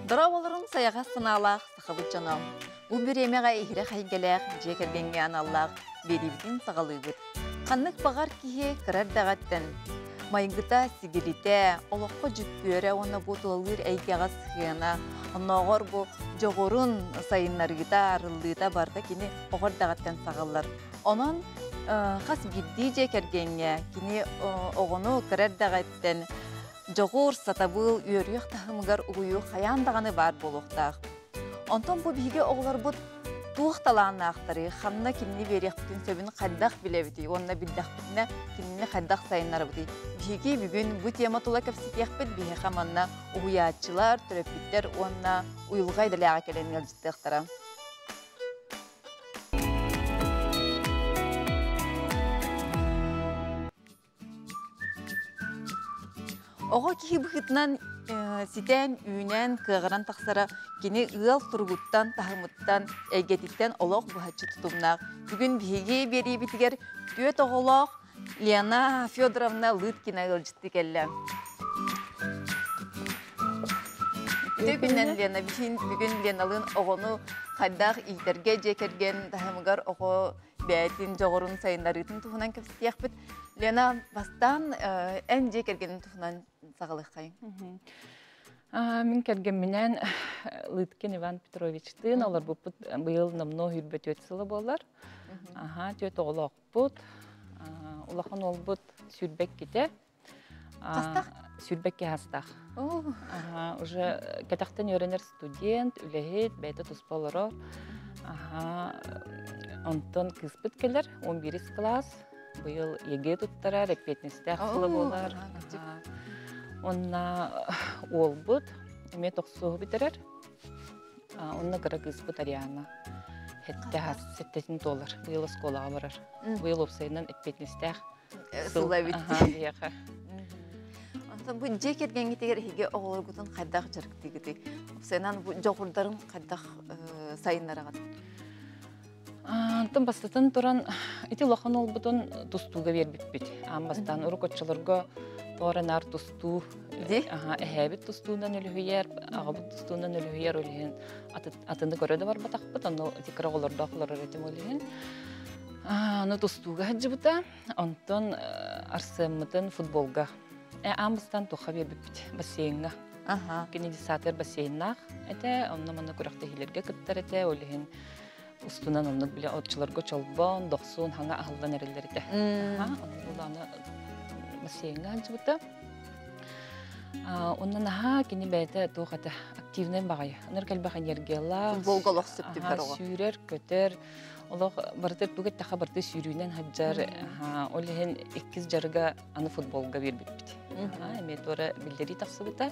Дорооболорун сайаҕас санаалаах сахабыт дьоно! Бу бириэмэҕэ иһирэх эйгэлээх дьиэ кэргэҥҥэ аналлаах биэриибитин саҕалыыбыт. Ханнык баҕар киһи кыра эрдэҕиттэн майгыта, сигилитэ, олоххо дьүккүөрэ уонна бу тулалыыр эйгэҕэ сыһыана, оннооҕор бу дьоҕурун сайыннарыыта, арыллыыта барыта кини оҕо эрдэҕиттэн саҕаллар. Онон хас биирдии дьиэ кэргэҥҥэ кини оҕону кыра эрдэҕиттэн Дьоҕур, сатабыл, үөрүйэх таһымыгар угуйуу хайаан даҕаны баар буолуохтаах. Онтон бу биһиги оҕолорбут туох талааннаахтарый, ханна кинини биэриэхпитин сөбүн хайдах билэбитий уонна билдэхпитинэ кинини хайдах сайыннарабытый? Биһиги бүгүн бу тема тула кэпсэтиэхпит, биһиэхэ манна уһуйааччылар, төрөппүттэр уонна уйулҕа идэлээҕэ кэлэн ыалдьыттыахтара. Оҕо киһи быһыытынан ситэн, үүнэн, кыаҕыран тахсара кини ыал туругуттан, таһымыттан, эйгэтиттэн олох быһаччы тутумнаах. Бүгүн биһиги биэриибитигэр түөрт оҕолоох Лена Федоровна Лыткина ыалдьыттыы кэллэ. Үтүө күннэн Лена, бүгүн Леналыын оҕону хайдах иитэргэ дьиэ кэргэн таһымыгар оҕо бэйэтин дьоҕурун сайыннарыытын туһунан кэпсэтиэхпит. Лена, бастаан эн дьиэ кэргэнин туһунан саҕалыаххайыҥ. Мин кэргэмминээн Лыткин Иван Петровичтыын олорбуппут быйыл номнуо 24 сыла буолар. Аха, түөрт оҕолоохпут. Улахан уолбут 22-те. Хастах? 22 хастах. Аха, уже кэтэхтэн үөрэнэр студент, үлэһит, бэйэтэ туспа олорор. Аха, онтон кыыспыт кэлэр, 11 класс. Быйыл ЕГЭ туттарар, эппиэтинэстээх сыла буолар. Онна уолбут эмиэ тохсуһу бүтэрэр. Онно кыра кыыспыт Ариана сэттэ сэттэтин туолар. Быйыл оскуолаҕа барар. Быйыл уопсайынан эппиэтинэстээх сыл эбит. Онтон бу дьиэ кэргэҥҥитигэр эһиги оҕолоргутун хайдах дьарыктыыгытый? Уопсайынан бу дьоҕурдарын хайдах сайыннараҕыт? Онтон бастатан туран ити улахан уолбутун тустууга биэрбиппит. Аан бастаан урук оччолорго тоҕо наар тустуу эһээбит тустуунан үлүһүйэр, аҕабыт тустуунан үлүһүйэр, ол иһин атыны көрө да барбатахпыт, онно ити кыра оҕолордоох олорор этим ол иһин. Аны тустууга сылдьыбыта, онтон Арсеммытын футболга. Аан бастаан туохха биэрбиппит бассейҥҥа. Кини десантер бассейннаах этэ, онно манна күрэхтэһиилэргэ кыттар этэ, ол иһин устунан оннук бile оччолорго чолбон, дохсун, хаҥа аһыллан эрэллэр этэ. Онно бассейҥҥа сылдьыбыта. Онно наһаа кини бэйэтэ туох этэ активнай баҕайы. Ыныр кэлбэх энергиялаах. Футболга олох сөп түбэр оҕо. Сүүрэр, көтөр, олох барыта тугу эттэхэ барыта сүүрүүнэн сылдьар. Ол иһин иккис дьарыга аны футболга биэрбиппит. Эмиэ туора биллэрии тахсыбыта.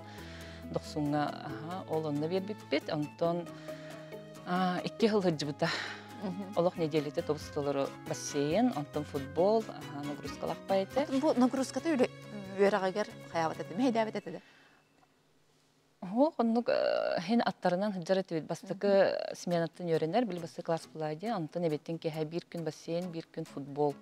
Дохсуҥҥа ол онно биэрбиппит. Онтон икки сыл сылдьыбыта. Олох неделите тобус толору бассейн, онтон футбол, нагрузкалаах этэ. Бу нагрузката үөрэҕигэр хайаабат этэ, мэһэйдээбэт этэ да? Оһох оннук хин аттарынан сылдьар этибит. Бастакы сменаттан үөрэнэр, били бастакы класс была дии, онтон эбиттин киэһэ биир күн бассейн, биир күн футбол.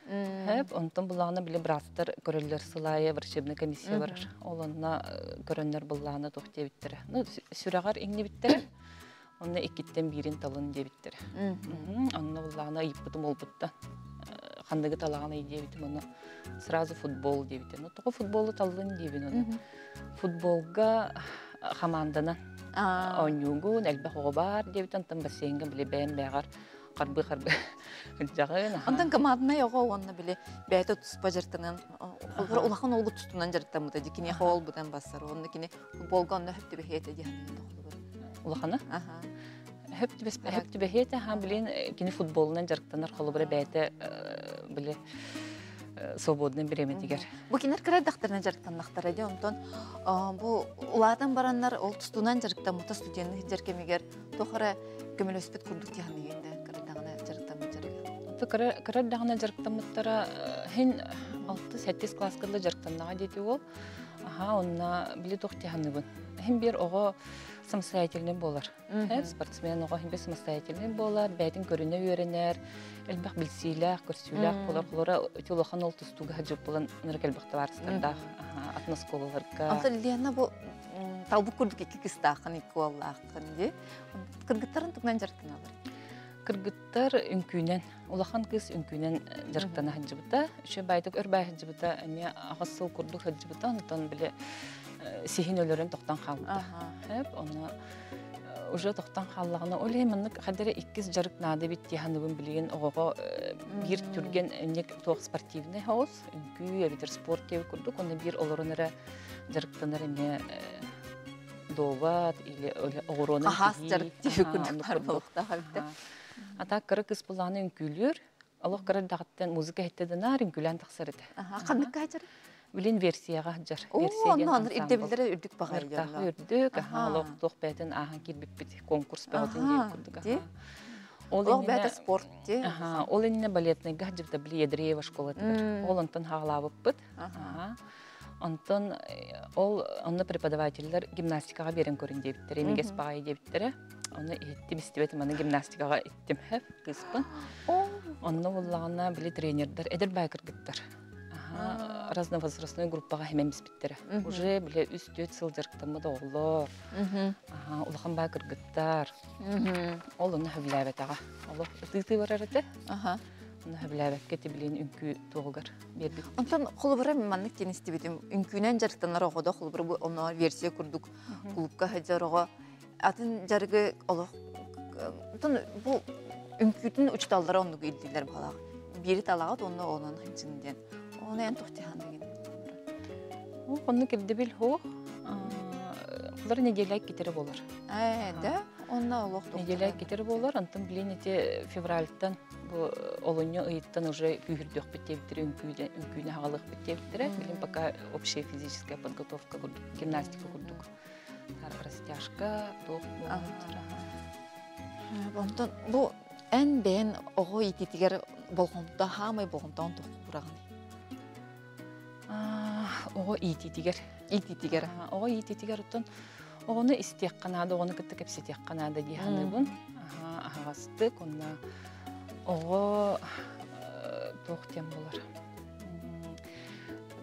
Хэп, онтон буллаҕына били быраастар көрөллөр сылаайы врачебная комиссия барар. Ол онно көрөннөр буллаҕына туох диэбиттэрэ. Ну, сүрэҕэр иҥнибиттэрэ. Онно иккиттэн биирин талын диэбиттэрэ. Онно буллаҕына ыйыппытым буолбуттан. Ханныгы талаҕын диэбитим ону сразу футбол диэбитим. Ну, тоҕо футболу таллын диибин ону. Футболга хамаанданан оонньуугун, элбэх оҕо баар диэбит, онтон бассейҥҥа били бэйэм бэйэҕэр харбыы-харбыы сылдьаҕын. Онтон команднай оҕо уонна били бэйэтэ туспа дьарыктанан, улахан уолгут тустунан дьарыктаммыта дии, киниэхэ ол быдан бассар, уонна кини футболга онно хөп түбэһиэ этэ дии саныыбын холобур. Улахана? Аха. Хөп түбэһиэ этэ, ха билин кини футболунан дьарыктанар холобура бэйэтэ били свободный бириэмэтигэр. Бу кинилэр кыра эрдэхтэринэ дьарыктаннахтара дии, онтон бу улаатан бараннар ол тустуунан дьарыктаммыта студенный сылдьар кэмигэр туох эрэ көмөлөспүт курдук дии саныыбын да кыра эрдэҕинэ дьарыктаммыт дьарыга. Кыра эрдэҕинэ дьарыктаммыттара хин 6-7 класска дьарыктаннаҕа диэти уол. Аха, онно били туох дии саныыбын. Хим бир оҕо самостоятельный буолар. Спортсмен оҕо хим бир самостоятельный буолар, бэйэтин көрүнэ үөрэнэр, элбэх билсиилээх, көрсүүлээх буолар. Холора ити улахан ол тустууга хадьып булан ынырык элбэх табаарыстардаах атын оскуолаларга. Онтон Лена бу талбыт курдук икки кыстааххын, икки уоллааххын дии. Кыргыттарын тугунан дьарыктаналар? Кыргыттар үҥкүүнэн, улахан кыыс үҥкүүнэн дьарыктана сылдьыбыта. Үчүгэй баайдык өр баай сылдьыбыта, эмиэ аҕыс сыл курдук сылдьыбыта, онтон били сиһин өлөрөн тохтон хаалбыта. Онно уже тохтон хааллаҕына, ол иһин маннык хадара иккис дьарык наада эбит дии саныыбын билигин оҕоҕо биир түргэн эмньик туох спортивный хаос, үҥкүү эбэтэр спорт диэбит курдук, онно биир олорон эрэ дьарыктанар эмиэ довод или оҕуруонан Хаһаас дьарык диэби курдук баар буолуохтаах эбит. А так кыра кыс булааны үҥкүүлүүр, олох кыра эрдэҕиттэн музыка иһиттэ да наар үҥкүүлээн тахсар этэ. Ханнык хаачар? Билин версияҕа сылдьар. Оо, Версия диэн онно аныр ансамбл. ирдэбиллэрэ үрдүк баҕайы Ыртаах дьонно. үрдүк, аха, олох туох бэйэтин ааһан киирбиппит конкурс бөҕөтүн диэн курдук. Ди. Ол Олох бэйэтэ спорт ди. Аха, ол иннинэ балетныйга сылдьыбыта били Ядреева школатыгар. Ол онтон хаалаабыппыт. Аха. Онтон ол онно преподавателлэр гимнастикаҕа биэрэн көрүн диэбиттэрэ, имигэс баҕайы диэбиттэрэ. Ону иһиттим, истибэтим, аны гимнастикаҕа иттим хэп кыыспын. Онно буллаҕына били тренердэр эдэр баай кыргыттар. Разновозрастной группаҕа химэн биспиттэрэ. Уже били үс-түөрт сыл дьарыктаммыт оҕолор, улахан баай кыргыттар. Ол онно сөбүлээбэтэҕэ. Олох ытыы-ытыы барар этэ. Онно сөбүлээбэккэ тибилин үҥкүү туоҕугар биэрбит. Онтон холобура маннык диэн истибитим. Үҥкүүнэн дьарыктанар оҕодо холобура бу онно версия курдук клубка сылдьар оҕо атын дьарыгы олох онтон бу үҥкүүтүн учууталлара оннук ирдииллэр баҕалаах. Биири талаҕыт уонна онон хынчын диэн. Оны эн тухтиһаныгын. Оннук ирдэбил суох. Булар неделя иккитэрэ буолар. Ээ, да? Онно олох Неделя иккитэрэ буолар. Онтон билин ити февральтан бу олунньу ыйыттан уже күүһүрдүөхпүт диэбиттэрэ, үҥкүүнү хаҕалыахпыт диэбиттэрэ. Билин пока общая физическая подготовка курдук, гимнастика курдук. Растяжка, туох Онтон бу эн бэйэн оҕо иитиитигэр болҕомто хаамай болҕомтоҕун туохкураҕыный? Оҕо иитиитигэр. Иитиитигэр. Оҕо иитиитигэр оттон оҕону истиэххэ наада, оҕону кытта кэпсэтиэххэ наада дии саныыбын. Аһаҕастык, онно оҕо туох диэн буолар.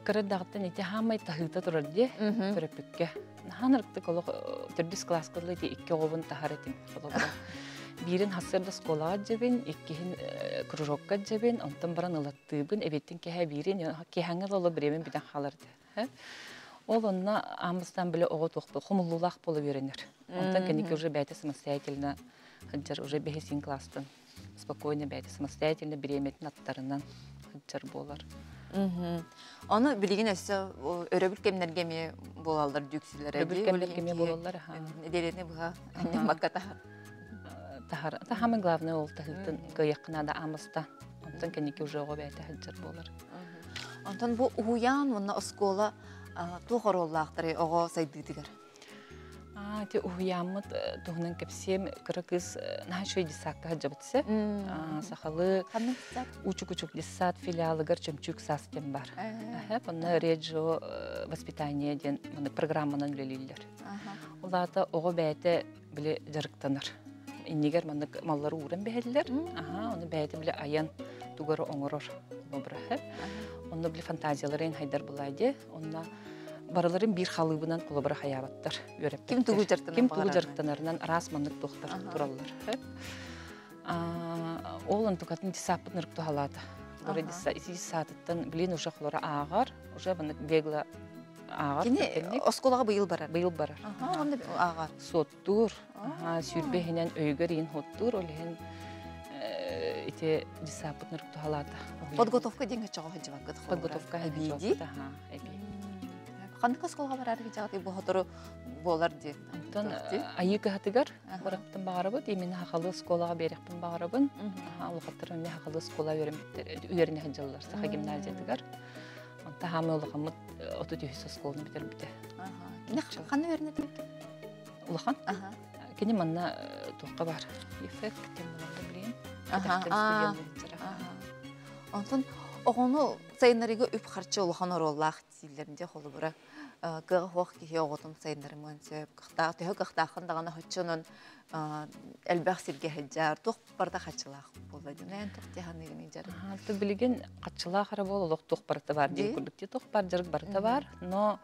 Кыра эрдэҕиттэн ити хаамай таһыыта турар дии төрөппүккэ. Наһаа ырыктык олох төрдүс кылааска дылы ити икки оҕобун таһар этим холобура. Биирин сарсыарда оскуолаҕа дьэбин, иккиһин кружокка дьэбин, онтон баран ылаттыыбын, эбиэттин киэһэ биирин, киэһэҥҥэ да бириэмэм бүтэн хаалар этэ. Ол онно аан бастаан бile оҕо туох хомуллуулаах буола үөрэнэр. Онтон кэнники уже бэйэтэ самостоятельно сылдьар, уже бэһисин класстан спокойно бэйэтэ самостоятельно бириэмэтин аттарынан сылдьар буолар. Ону билигин өссө өрөбүл кэмнэргэ эмиэ буолаллар дьүксүлэрэ. Өрөбүл кэмнэргэ эмиэ буолаллар. Нэдиэлэни быһа анньаммакка таһар. Таһар. Самое главное ол таһыытын кыайыахха наада аамаста. Онтон кэнники уже оҕо бэйэтэ сылдьар буолар. Онтон бу уһуйаан уонна оскуола туох оруоллаахтарый оҕо сайдыытыгар? Ити уһуйааммыт туһунан кэпсиэм. Кыра кыыс наһаа үчүгэй детсадка сылдьабыт сэ. Сахалыы Учук-учук детсад филиалыгар Чөмчүүк саас диэн бар. Онно реджио воспитание диэн программанан үлэлииллэр. Ол аата оҕо бэйэтэ били дьарыктанар. Иннигэр маннык маллары ууран биһэллэр. Аха, ону бэйэтэ били айан тугары оҥорор обраһы. Онно били фантазияларын хайдар булай дии. Онно барыларын биир халыыбынан холобура хайаабаттар, үөрэппэттэр. Ким тугу дьарыктанар Ким тугу дьарыктанарынан араас маннык туохтар тураллар. Ол онтукатын десаппыт нырык туһалаата. Лора саатыттан блин уже холора ааҕар, уже маннык бегло ааҕар. Кини оскуолаҕа быйыл барар. Быйыл барар. Онно ааҕар. Суоттуур, сүүрбэ иһинэн өйүгэр иин хоттуур, ол иһин ити десаппыт нырык туһалаата. Подготовка диэн чоҕо сылдьыбаккыт. Подготовка эбии. Ханнык оскуолаҕа барар дьаҕатай бу сотору буолар дии. Онтон айыы кыһатыгар барыахпын баҕарабыт. Именно хахалы оскуолаҕа биэриэхпин баҕарабын. Улахаттар эмиэ хахалы оскуола үөрэнэ сылдьаллар Саха гимназиятыгар. Онтон хаамай улахаммыт 33 оскуоланы бүтэрбитэ. Кини ханна үөрэнэр Улахан. Кини манна туохха бар? Эффект диэн буолар билигин. Онтон оҕону сайыннарыыга үп-харчы улахан оруоллаах дииллэрин дьэ холобура. Кыаҕа суох киһи оҕотун сайыннарымыан сөп. Кыахтаах, төһө кыахтааххын даҕаны оччонон элбэх сиргэ сылдьар, туох барыта хаччылаах буолла дии. Эн туох дии саныыгыный дьарык? Билигин хаччылаах эрэ буол олох туох барыта баар диэн курдук дии. Туох бар дьарык барыта баар, но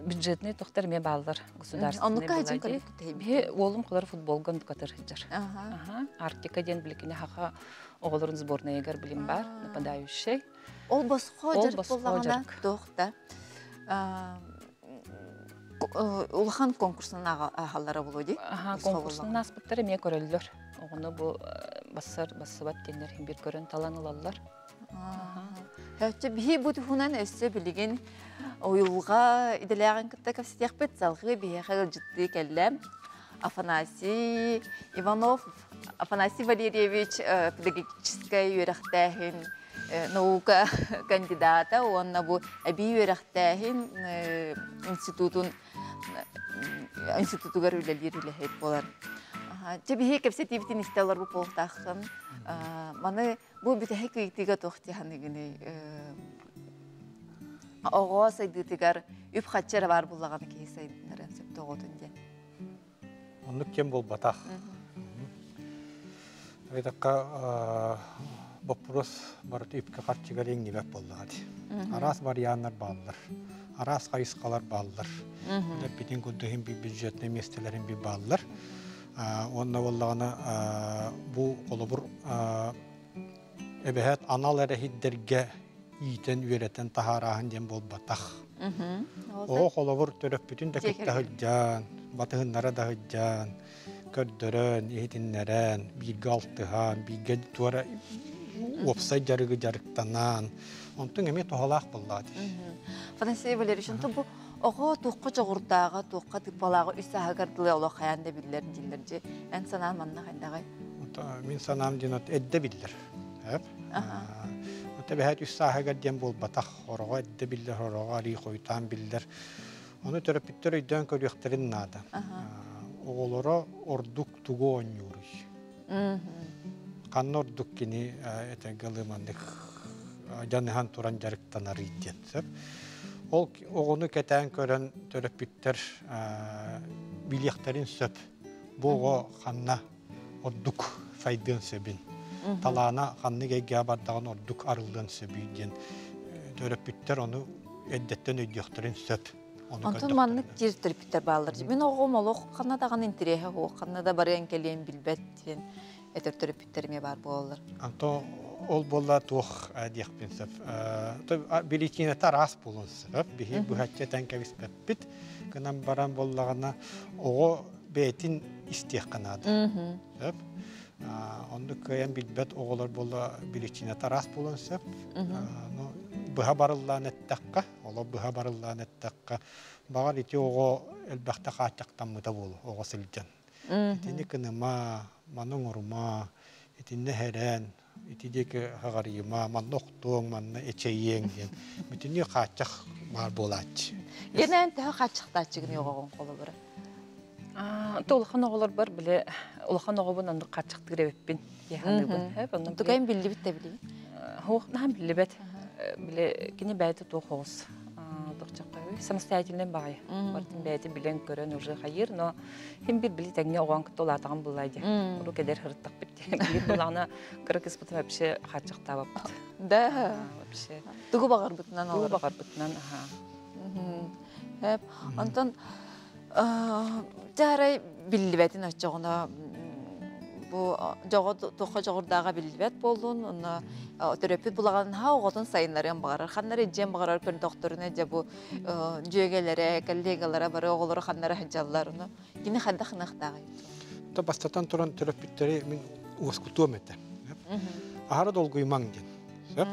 бюджетный тохтор эмиэ бааллар государственный. Оннукка хадьын көрбүт. Биһи уолум холор футболга оннукатыр сылдьар. Арктика диэн биликини хаха оҕолорун сборнайыгар билим бар, нападающий. Ол босхо дьарык буоллаҕына туох да улахан конкурсунан ааһаллара буолуо дии. Конкурсунан ааспыттар эмиэ көрөллөр. Оҕону бу бассар бассыбат диэннэр бир көрөн талан ылаллар. Өттө биһи бу туһунан өссө билигин уйулҕа идэлээҕин кытта кэпсэтиэхпит. Салгыы биһиэхэ ыалдьыттыы кэллэ. Афанасий Иванов, Афанасий Валерьевич педагогическай үөрэхтээһин наука кандидата уонна бу эбии үөрэхтээһин институтун институтугар үлэлиир үлэһит буолар. Чэ биһи кэпсэтиибитин истэ олорбут буолуохтааххын. Маны бу бүтэһик ыйытыыга туох дии саныыгыный? Оҕо сайдыытыгар үп-харчы эрэ баар буоллаҕына киһи сайыннарыан сөптөөх оҕотун диэн. Оннук кэм буолбатах. Ыйдакка боппуруос барыта үпкэ-харчыга иҥнибэт буоллаҕа дии. Араас варианнар бааллар, араас хайысхалар бааллар. Эппитин курдук иһин бюджетнай миэстэлэрин би бааллар. Уонна буоллаҕына бу холобур эбэһээт анал эрэһиддэргэ иитэн үөрэтэн таһаарааһын диэн буолбатах. Оҕо холобур төрөппүтүн да кытта сылдьан, батыһыннара да сылдьан, көрдөрөн, иһитиннэрэн, бииргэ алтыһан, бииргэ туора уопсай дьарыгы дьарыктанан, онтуҥ эмиэ туһалаах буоллаҕа дии. Афанасий Валерьевич, онтон бу оҕо туохха дьоҕурдааҕа, туохха тыыппалааҕа үс сааһыгар дылы олох хайаан да биллэр дииллэр дьи. Эн санаан манна хайдаҕый? Мин санаам диэн эрдэ биллэр. Эбэһээт үс сааһыгар диэн буолбатах. Хороҕо эрдэ биллэр, хороҕо арыы хойутаан биллэр. Ону төрөппүттэр өйдөөн көрүөхтэрин наада. Оҕолоро ордук тугу оонньууруй? Ханна ордук кини этэргэ ылыманнык дьаныһан туран дьарыктанарый диэн сөп. Ол оҕону кэтээн көрөн төрөппүттэр билиэхтэрин сөп. Бу оҕо ханна ордук сайдыан сөбүн, талаана ханнык эйгэҕэ бардаҕын ордук арыллыан сөбүй диэн төрөппүттэр ону эрдэттэн өйдүөхтэрин сөп. Онтон маннык диир төрөппүттэр бааллар. Мин оҕом олох ханна даҕаны интэриэһэ суох, ханна да барыан кэлиэн билбэт диэн этэр төрөппүттэр эмиэ баар буолаллар. Онто ол буолла туох диэхпин сөп. Биличиинэтэ араас буолуон сөп. Биһи быһаччы этэн кэбиспэппит. Гынан баран буоллаҕына оҕо бэйэтин истиэххэ наада. Сөп. Оннук кыайан билбэт оҕолор буолла биличиинэтэ араас буолуон сөп. Быһа барыллаан эттэххэ, олор быһа барыллаан эттэххэ, баҕар ити оҕо элбэхтэ хааччахтаммыта буолуо оҕо сылдьан. Итини кыныма, маны оҥорума, итиннэ эһэрэн, ити диэки хаҕарыйыма, манна охтуоҥ, манна эчэйиэҥ диэн бүтүннүү хааччах баар буолааччы. Генээн төһө хааччахтааччыгын оҕоҕун холобура? То улахан оҕолорбор бile улахан оҕобун оннук хааччахтыыр эбиппин дии саныыбын. Тугайын биллибит да билигин? Хуох наһаа биллибэт. Бile кини бэйэтэ туох оҕус самостоятельный баҕайы. Бартын бэйэтэ билэн көрөн уже хайыр, но хим бир били тэҥҥэ оҕоон кытта улаатаҕын буллай дии. Уру кэдэр һырыттахпыт дии. Биир булаҕына кыра кыспытын вообще хааччахтаабаппыт. Да. Вообще. Тугу баҕарбытынан Тугу баҕарбытынан, аха. Онтон Дьаарай биллибэтин оччоҕуна бу дьоҕо туохха дьоҕурдааҕа биллибэт буоллун, онно төрөппүт булаҕанһа оҕотун сайыннарыан баҕарар, ханнары илдьиэн баҕарар көрдөхтөрүнэ дьэ бу дьүөгэлэрэ, коллегалара бары оҕолоро ханнара сылдьаллар, ону кини хайдах гыныахтааҕый? Бастатан туран төрөппүттэри мин уоскутуом этэ. Аһара долгуйумаҥ диэн. Сөп.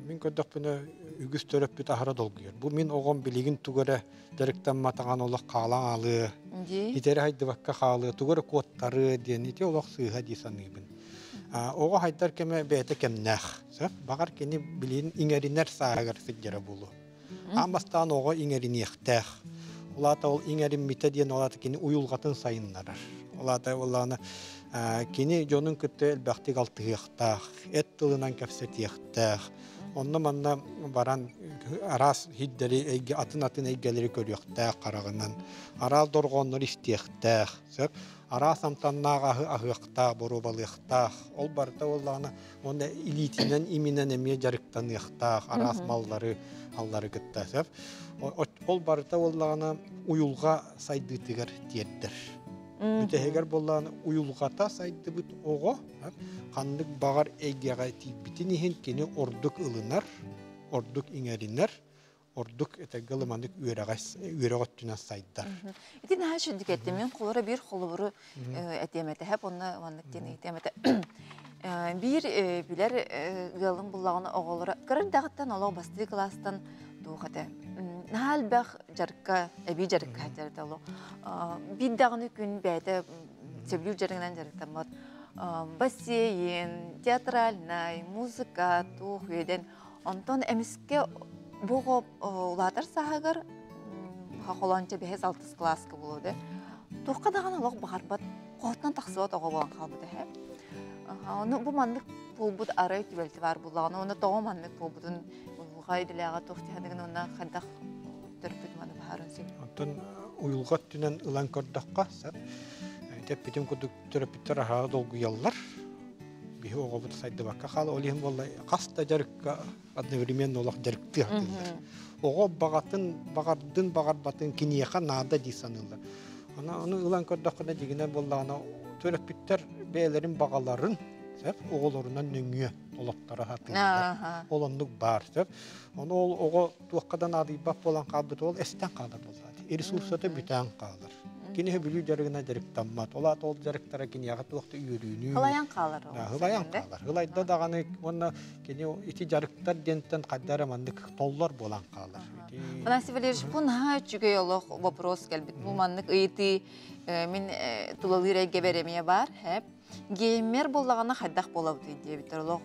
Мин көрдөхпүнэ үгүс төрөппүт аһара долгуйар. Бу мин оҕом билигин тугу эрэ дьарыктамматаҕын олох хаалан хаалыа, итэри хайдыбакка хаалыа, тугу эрэ куоттарыа диэн ити олох сыыһа дии саныыбын. Оҕо хайдар кэмэ бэйэтэ кэмнээх. Сөп? Баҕар кини билигин иҥэринэр сааһыгар сылдьара буолуо. Аан бастаан оҕо иҥэриниэхтээх. Ол аата ол иҥэриммитэ диэн ол аата кини уйулҕатын сайыннарар. Ол аата ол кини дьонун кытта элбэхтик алтыһыахтаах, эт тылынан кэпсэтиэхтээх. Онно манна баран араас хиддэри эйгэ атын-атын эйгэлэри көрүөхтээх хараҕынан, араас дорҕооннору истиэхтээх, сөп. Араас амтаннаах аһы аһыахтаах, боруобалыахтаах. Ол барыта буоллаҕына уонна илиитинэн иминэн эмиэ дьарыктаныахтаах араас маллары аллары кытта сөп. Ол барыта буоллаҕына уйулҕа сайдыытыгар тиэрдэр. Бүтэһигэр буоллаҕына уйулҕата сайдыбыт оҕо ханнык баҕар эйгэҕэ тиийбитин иһин кини ордук ылынар, ордук иҥэринэр, ордук этэргэ ылыманык үөрэх өттүнэн сайдар. Ити наһаа үчүгдүк эттим. Мин холоро биир холобуру этиэм этэ. Хэп онно маннык диэн ыйытыам этэ. Биир билэр ыалым буллаҕына оҕолоро кыра эрдэҕиттэн олох бастыы кылаастан туох этэ. Наһаа элбэх дьарыкка, эбии дьарыкка сылдьар олох. Биир даҕаны күн бэйэтэ сөбүлүүр дьарыгынан дьарыктаммат. Бассейн, театральнай, музыка, туох үөдэн. Онтон эмискэ бу оҕо улаатар сааһыгар холоончо бэһис алтыс кылааска буолуо да туохха даҕаны олох баҕарбат хоһуттан тахсыбат оҕо буолан хаалбыта үһү. Ону бу маннык буолбут арай түбэлтэ баар буоллаҕына уонна тоҕо маннык буолбутун уйулҕа идэлээҕэ туох дьаһаныгын уонна хайдах төрөппүт маны баһарын сөп. Оттон уйулҕа өттүнэн ылан көрдөххө, сөп. Тэппитим курдук төрөппүттэр аһара долгуйаллар. Биһи оҕобут сайдыбакка хаала. Ол иһин буолла хас да дьарыкка одновременно олох дьарыктыы сатыыллар. Оҕо баҕатын, баҕардын, баҕарбатын киниэхэ наада дии саныыллар. Аны, ону ылан көрдөххүнэ дьигинэн буоллаҕына төрөппүттэр бэйэлэрин баҕаларын сөп оҕолорунан нөҥүө олохторо сатыыллар. Ол оннук баар сөп. Ону ол оҕо туохха да наадыйбат буолан хаалбыт ол эстэн хаалар буоллаҕа. Ресурсата бүтэн хаалар. Кини сөбүлүүр дьарыгынан дьарыктаммат. Ол аата ол дьарыктара киниэхэ туох да үөрүүнү Ылайан хаалар. Ылайан хаалар. Ылайда даҕаны уонна кини ити дьарыктар диэнтэн хайда эрэ маннык толлор буолан хаалар. Афанасий Валерьевич, бу наһаа үчүгэй олох вопрос кэлбит. Бу маннык ыйытыы мин тулалыыр эйгэбэр эмиэ баар. Геймер буоллаҕына хайдах буолабытый диэбиттэр олох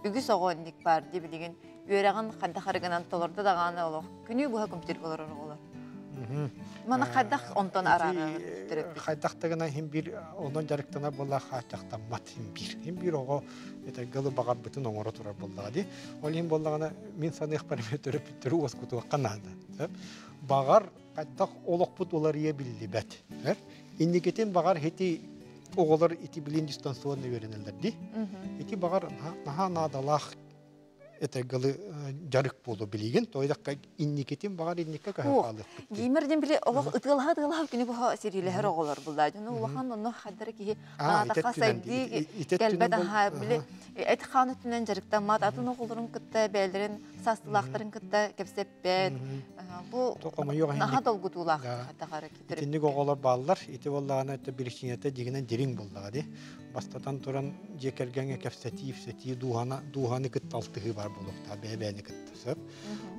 үгүс оҕо инник баар дии билигин үөрэҕин хайдах арыгынан толордо даҕаны олох күнүү быһа компьютерга олорор оҕолор. Маны хайдах онтон араарар төрөппүт? Хайдах да гына иһин биир онон дьарыктанар буолла хааччахтаммат иһин биир. Иһин биир оҕо этэргэ баҕарбытын оҥоро турар буоллаҕа дии. Ол иһин буоллаҕына мин саныахпар эмиэ төрөппүттэри уоскутуохха наада. Баҕар хайдах олохпут уларыйа биллибэт. Инникитин баҕар ити оҕолор ити билин дистанционно үөрэнэллэр дии. Ити баҕар наһаа наадалаах этэргэлы дьарык буолу билигин тойдакка инникитин баҕар инникке көһөн хаалыахпыт. Геймер диэн били олох ытыалаһа ытыалаһа күнү быһа сэриилэһэр оҕолор булла. Дьону улахан онно хаддара киһи аатаха сайдыы кэлбэт аха били эт хаан өттүнэн дьарыктаммат атын оҕолорун кытта бэйэлэрин саастыылаахтарын кытта кэпсэппэт. Бу наһаа долгутуулаах хатахара Итинник оҕолор бааллар. Ити буоллаҕына это биричиинэтэ дьигинэн дириҥ буоллаҕа дии. Бастатан туран дьиэ кэргэҥҥэ кэпсэтии, ипсэтии, дууһаны, дууһаны кытта алтыһыы баар буолуохтаах, бэйэ-бэйэни кытта сөп.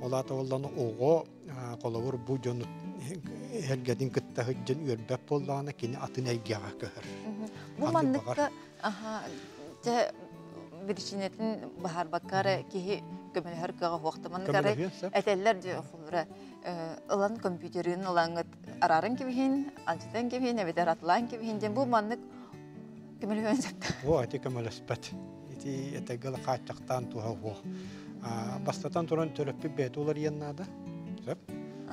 Ол аата буоллаҕына оҕо холобур бу дьону эргэтин кытта сылдьан үөрбэт буоллаҕына кини атын эйгэҕэ көһөр. Бу манныкка дьэ биричиинэтин быһаарбакка эрэ киһи көмөлөһөр кыаҕа суох да маннык эрэ этэллэр дьэ холобура ылан компьютерын ылаҥҥыт арааран кэбиһин, алдьатан кэбиһин эбэтэр атылаан кэбиһин диэн бу маннык көмөлөһүөн сөп. О, ити көмөлөспөт. Ити этэгэл хааччахтаан туһа суох. Бастатан туран төрөппүт бэйэтэ уларыйан наада. Сөп.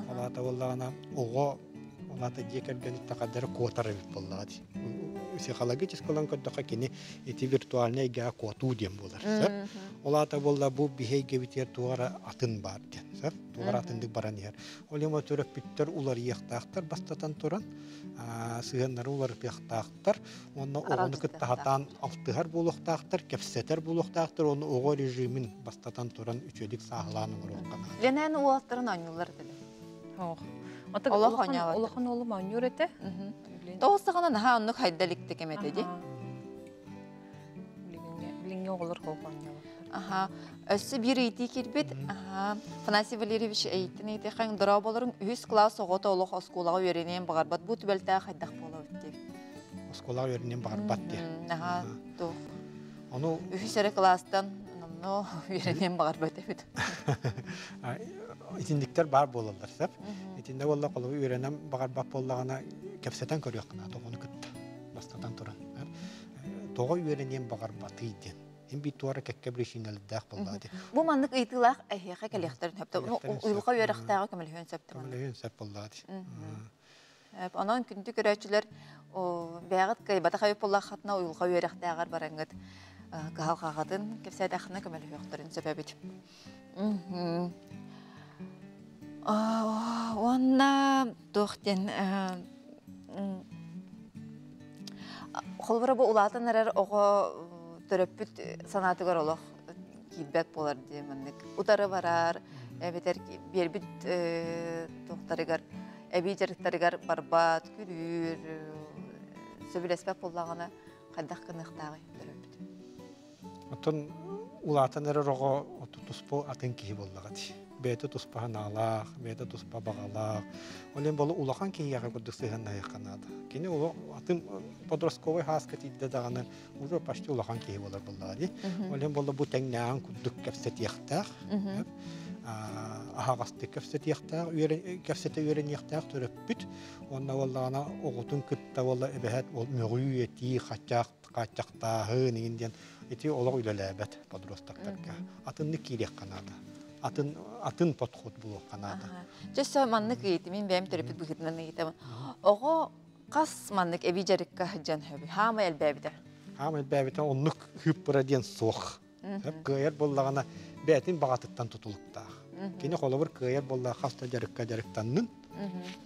Ол аата буоллаҕына оҕо ол аата дьиэ кэргэниттэн хайдары куотар эбит буоллаҕа дии. Психологически ылан көрдөххө кини ити виртуальнай эйгэҕэ куотуу диэн буолар. Сөп. Ол аата буолла бу биһи эйгэбитигэр туох эрэ атын баар диэн. Сөп. Туох эрэ атыннык баран иһэр. Ол иһин төрөппүттэр уларыйыахтаахтар бастатан туран, сыһыаннары уларытыахтаахтар уонна оҕону кытта сатаан алтыһар буолуохтаахтар, кэпсэтэр буолуохтаахтар уонна оҕо режимин бастатан туран үчүгэйдик сааһылаан оҥоруохха наада. Ленэн уолаттарын оонньууллар этилэр. Ох. Олох оонньообот. Улахан уолум оонньуур этэ. Тоҕус саҕана наһаа оннук хайда иликтик эмэтэ дии. Билиҥҥи оҕолор хоох оонньообот. Аха. Өссө биир ыйытыы киирбит. Аха. Афанасий Валерьевич эйиттин ыйытыахаҥ дорооболоруҥ үһүс кылаас оҕото олох оскуолаҕа үөрэниэн баҕарбат бу түбэлтэҕэ хайдах буолабыт диэбит. Оскуолаҕа үөрэниэн баҕарбат диэн. Аха. Туох. Ону үһүс эрэ кылаастан номнуо үөрэниэн баҕарбат эбит. Итинниктэр баар буолаллар сөп. Итиннэ буолла холобур үөрэнэн баҕарбат буоллаҕына кэпсэтэн көрүөххэ наада оҕону кытта бастатан туран. Тоҕо үөрэниэн баҕарбатый диэн. Ин бит туара кэккэ причиналардаах буоллаати. Бу маннык ыйытыылаах эһиэхэ кэлиэхтэрин сөптө. Уйулҕа үөрэхтээҕи көмөлөһүөн сөптө. Көмөлөһүөн сөп буоллаати. Онон күндү көрөөччүлэр бэйэҕит кыайбатах эбит буоллаххытына уйулҕа үөрэхтээҕэр бараҥҥыт кыһалҕаҕытын кэпсээтэххинэ көмөлөһүөхтэрин сөп эбит. Уонна туох диэн холобура бу улаатан эрэр оҕо төрөппүт санаатыгар олох киирбэт буолар дии маннык утары барар эбэтэр биэрбит туохтарыгар эбии дьарыктарыгар барбат күрүүр сөбүлэспэт буоллаҕына хайдах гыныахтааҕый төрөппүт? Оттон улаатан эрэр оҕо туспа атын киһи буоллаҕа дии. Бэйэтэ туспа санаалаах, бэйэтэ туспа баҕалаах. Ол иһин болу улахан киһиэхэ курдук сыһыаннаһыахха наада. Кини атын подростковай хааска тиийдэ даҕаны уже почти улахан киһи буолар буоллаҕа дии. Ол иһин болу бу тэҥнээҕин курдук кэпсэтиэхтээх. Аһаҕастык кэпсэтиэхтээх, кэпсэтэ үөрэниэхтээх төрөппүт. Уонна буоллаҕына оҕотун кытта буолла эбэһээт ол мөҕүү этии хаччаах хааччахтааһын иҥин диэн ити олох үлэлээбэт подростактарга. Атыннык киириэххэ наада. Атын атын подход булуохха наада. Дьэ сө маннык ыйытым бэйэм төрөппүт быһыытынан ыйытабын. Оҕо хас маннык эбии дьарыкка сылдьан сөбүй? Хаамай элбээбитэ. Хаамай элбээбитэ оннук хыыппыра диэн суох. Кыайар буоллаҕына бэйэтин баҕатыттан тутулуктаах. Кини холобур кыайар буоллаҕа хас да дьарыкка дьарыктаннын,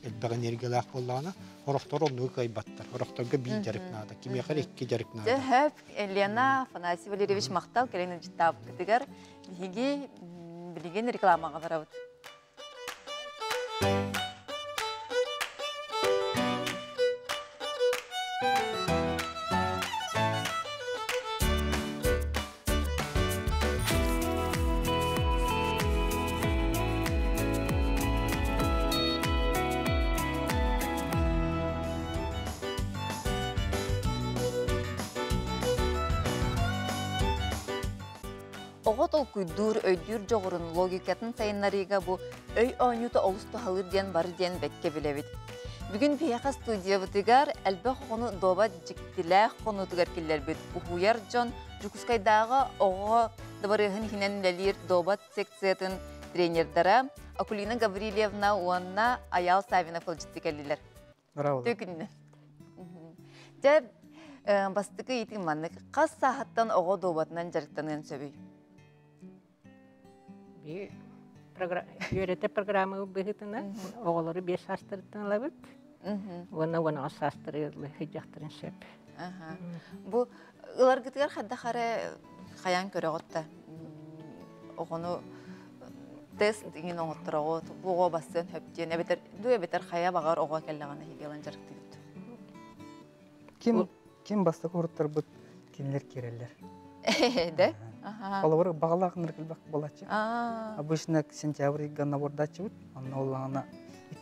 элбэх энергиялаах буоллаҕына, сорохтор оннугу кыайбаттар. Сорохторго биир дьарык наада, кимиэхэ эрэ икки дьарык наада. Сөп, Лена Афанасий Валерьевич махтал кэлин ыдьыттаабыккытыгар биһиги билигин рекламаҕа барабыт. Оҕо толкуйдуур, өйдүүр дьоҕурун, логикатын сайыннарыыга бу өй оонньуута олус туһалыыр диэн бары диэн бэккэ билэбит. Бүгүн биһиэхэ студиябытыгар элбэх оҕону дуобат дьиктилээх хонуутугар киллэрбит уһуйар дьон Дьокуускайдааҕы оҕо дыбарыаһын иһинэн үлэлиир дуобат секциятын тренердара Акулина Гаврильевна уонна Айаал Савинов ыалдьытты кэллилэр. Төкүннэ. Дьэ, бастакы ыйытыым маннык. Хас сааһыттан оҕо дуобатынан дьарыктаныан сөбүй? Үөрэтэ программа быһыытынан оҕолору 5 саастарыттан ылабыт уонна 16 саастары сылдьахтарын сөп. Бу ыларгытыгар хайдах эрэ хайаан көрөҕүт да оҕону тест иҥин оҥоттороҕут, бу оҕо бассыан сөп диэн эбэтэр дуу эбэтэр хайа баҕар оҕо кэллэҕинэ эһиги ылан дьарыктыгыт. Ким ким бастакы уруттарбыт кинилэр киирэллэр. Да? Холобур, баҕалаах ынырык буолааччы. Обычно сентябрь ыйга набордааччыбыт, онно улаана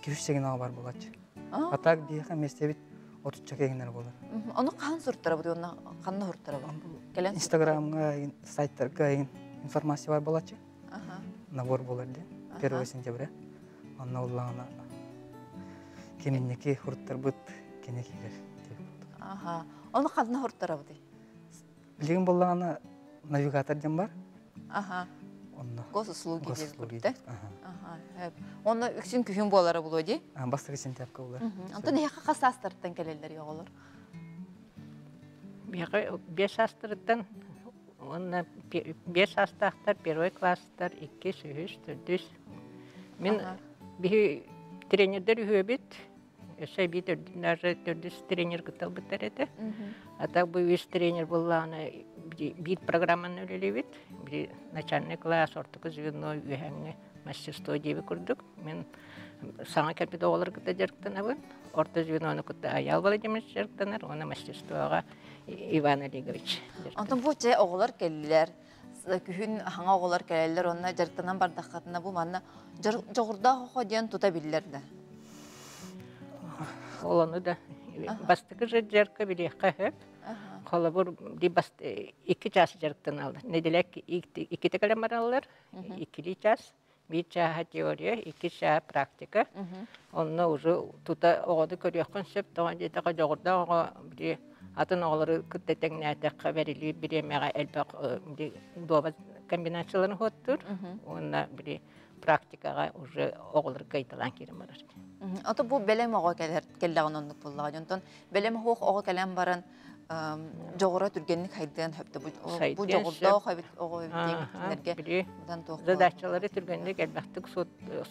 2-3 сигнал бар буолааччы. А так биһиэхэ миэстэбит отучча кэҥинэр буолар. Ону хаһан суруттарабыт уонна ханна суруттарабыт? Кэлэн Инстаграмҥа, сайтарга информация бар буолааччы. Набор буолар диэн. 1 сентября. Онно улаана киминники хуруттарбыт кини киирэр. Аха. Ону ханна хуруттарабытый? Билигин буоллаҕына навигатор диэн бар. Аха. Онно. Госуслуги диэн Госуслуги. Да? Аха. Онно үксүн күһүн буолара булуо дии? Бастакы сентябрьга буолар. Онтон эһиэхэ хас саастарыттан кэлэллэр оҕолор? Биһиэхэ 5 саастарыттан уонна 5 саастаахтар первый класстар, иккис, үһүс, төрдүс. Мин биһи тренердэр үһүөбүт. Өссө эбии даже төрдүс тренер кытталбыттар этэ. А так бу үс тренер буоллаҕына биир программаны үлэлиибит. Биир начальный класс, ортоку звено, үөһээҥҥи мастерство диэби курдук. Мин саҥа кэлбит оҕолору кытта дьарыктанабын. Орто звенону кытта Аял Владимирович дьарыктанар уонна мастерствоҕа Иван Олегович. Онтон бу чэ оҕолор кэллилэр. Күһүн хаҥа оҕолор кэлэллэр уонна дьарыктанан бардаххытына бу манна дьоҕурдаах оҕо диэн тута биллэр да. Ол ону да бастакы же дьарыкка билиэххэ сөп. Холобур, икки чаас дьарыктаналлар. Нэдиэлэ иккитэ кэлэн бараллар, иккилии чаас. Биир чааһа теория, икки чааһа практика. Онно уже тута оҕону көрүөххүн сөп, тоҕо диэтэххэ дьоҕурдаах оҕо били Атын оҕолору кытта тэҥнээтэххэ бэриллибит бириэмэҕэ элбэх дуобат комбинацияларын уһуоттуур уонна били практикаҕа уже оҕолор кыайталаан киирэн барар. Ото бу бэлэм оҕо кэлэр кэллэҕин оннук буоллаҕа. Онтон бэлэм оһох оҕо кэлэн баран дьоҕура түргэнник хайдыан сөптө. Бу дьоҕурдаах эбит оҕо диэн Задачалары түргэнник элбэхтик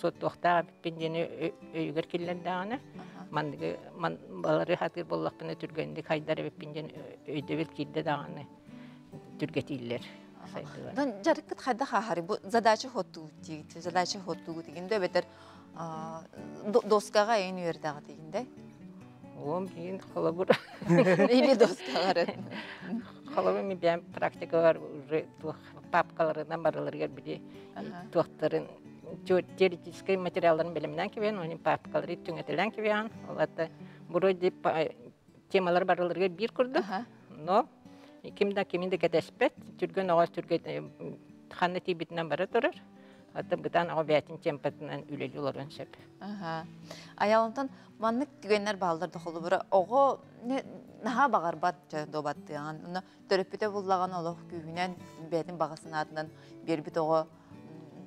суоттуохтаах эбиппин диэни өйүгэр киллэрдэҕинэ, манныгы балары хатыыр буоллахпына түргэнник хайдар эбиппин диэн өйдөбүл киирдэ даҕаны түргэтииллэр сайдылар. Дьарыккыт хайдах ааһарый? Бу задача хоттуу диигит, задача хоттуу дигин да эбэтэр доскаҕа эйин үөрдэҕит дигин да? Уом биин холобур. Или доскаҕа Холобур мен бэйэм практикалар уже туох папкаларынан барыларыгар били туохтарын теоретическай материалларын бэлэмнээн кэбиһэн, они папкалары түҥэтэлээн кэбиһэн, ол это вроде темалар барыларыгар биир курдук, но ким да кими да кэтэспэт, түргэн оҕо түргэн ханна тиийбитинэн бара турар, оттон бытаан оҕо бэйэтин темпатынан үлэлии олоруон сөп. Аялантан маннык түгэннэр бааллар да холобура оҕо наһаа баҕарбат дуобаттыаҕын, онно төрөппүтэ буллаҕын олох күүһүнэн бэйэтин баҕа санаатынан биэрбит оҕо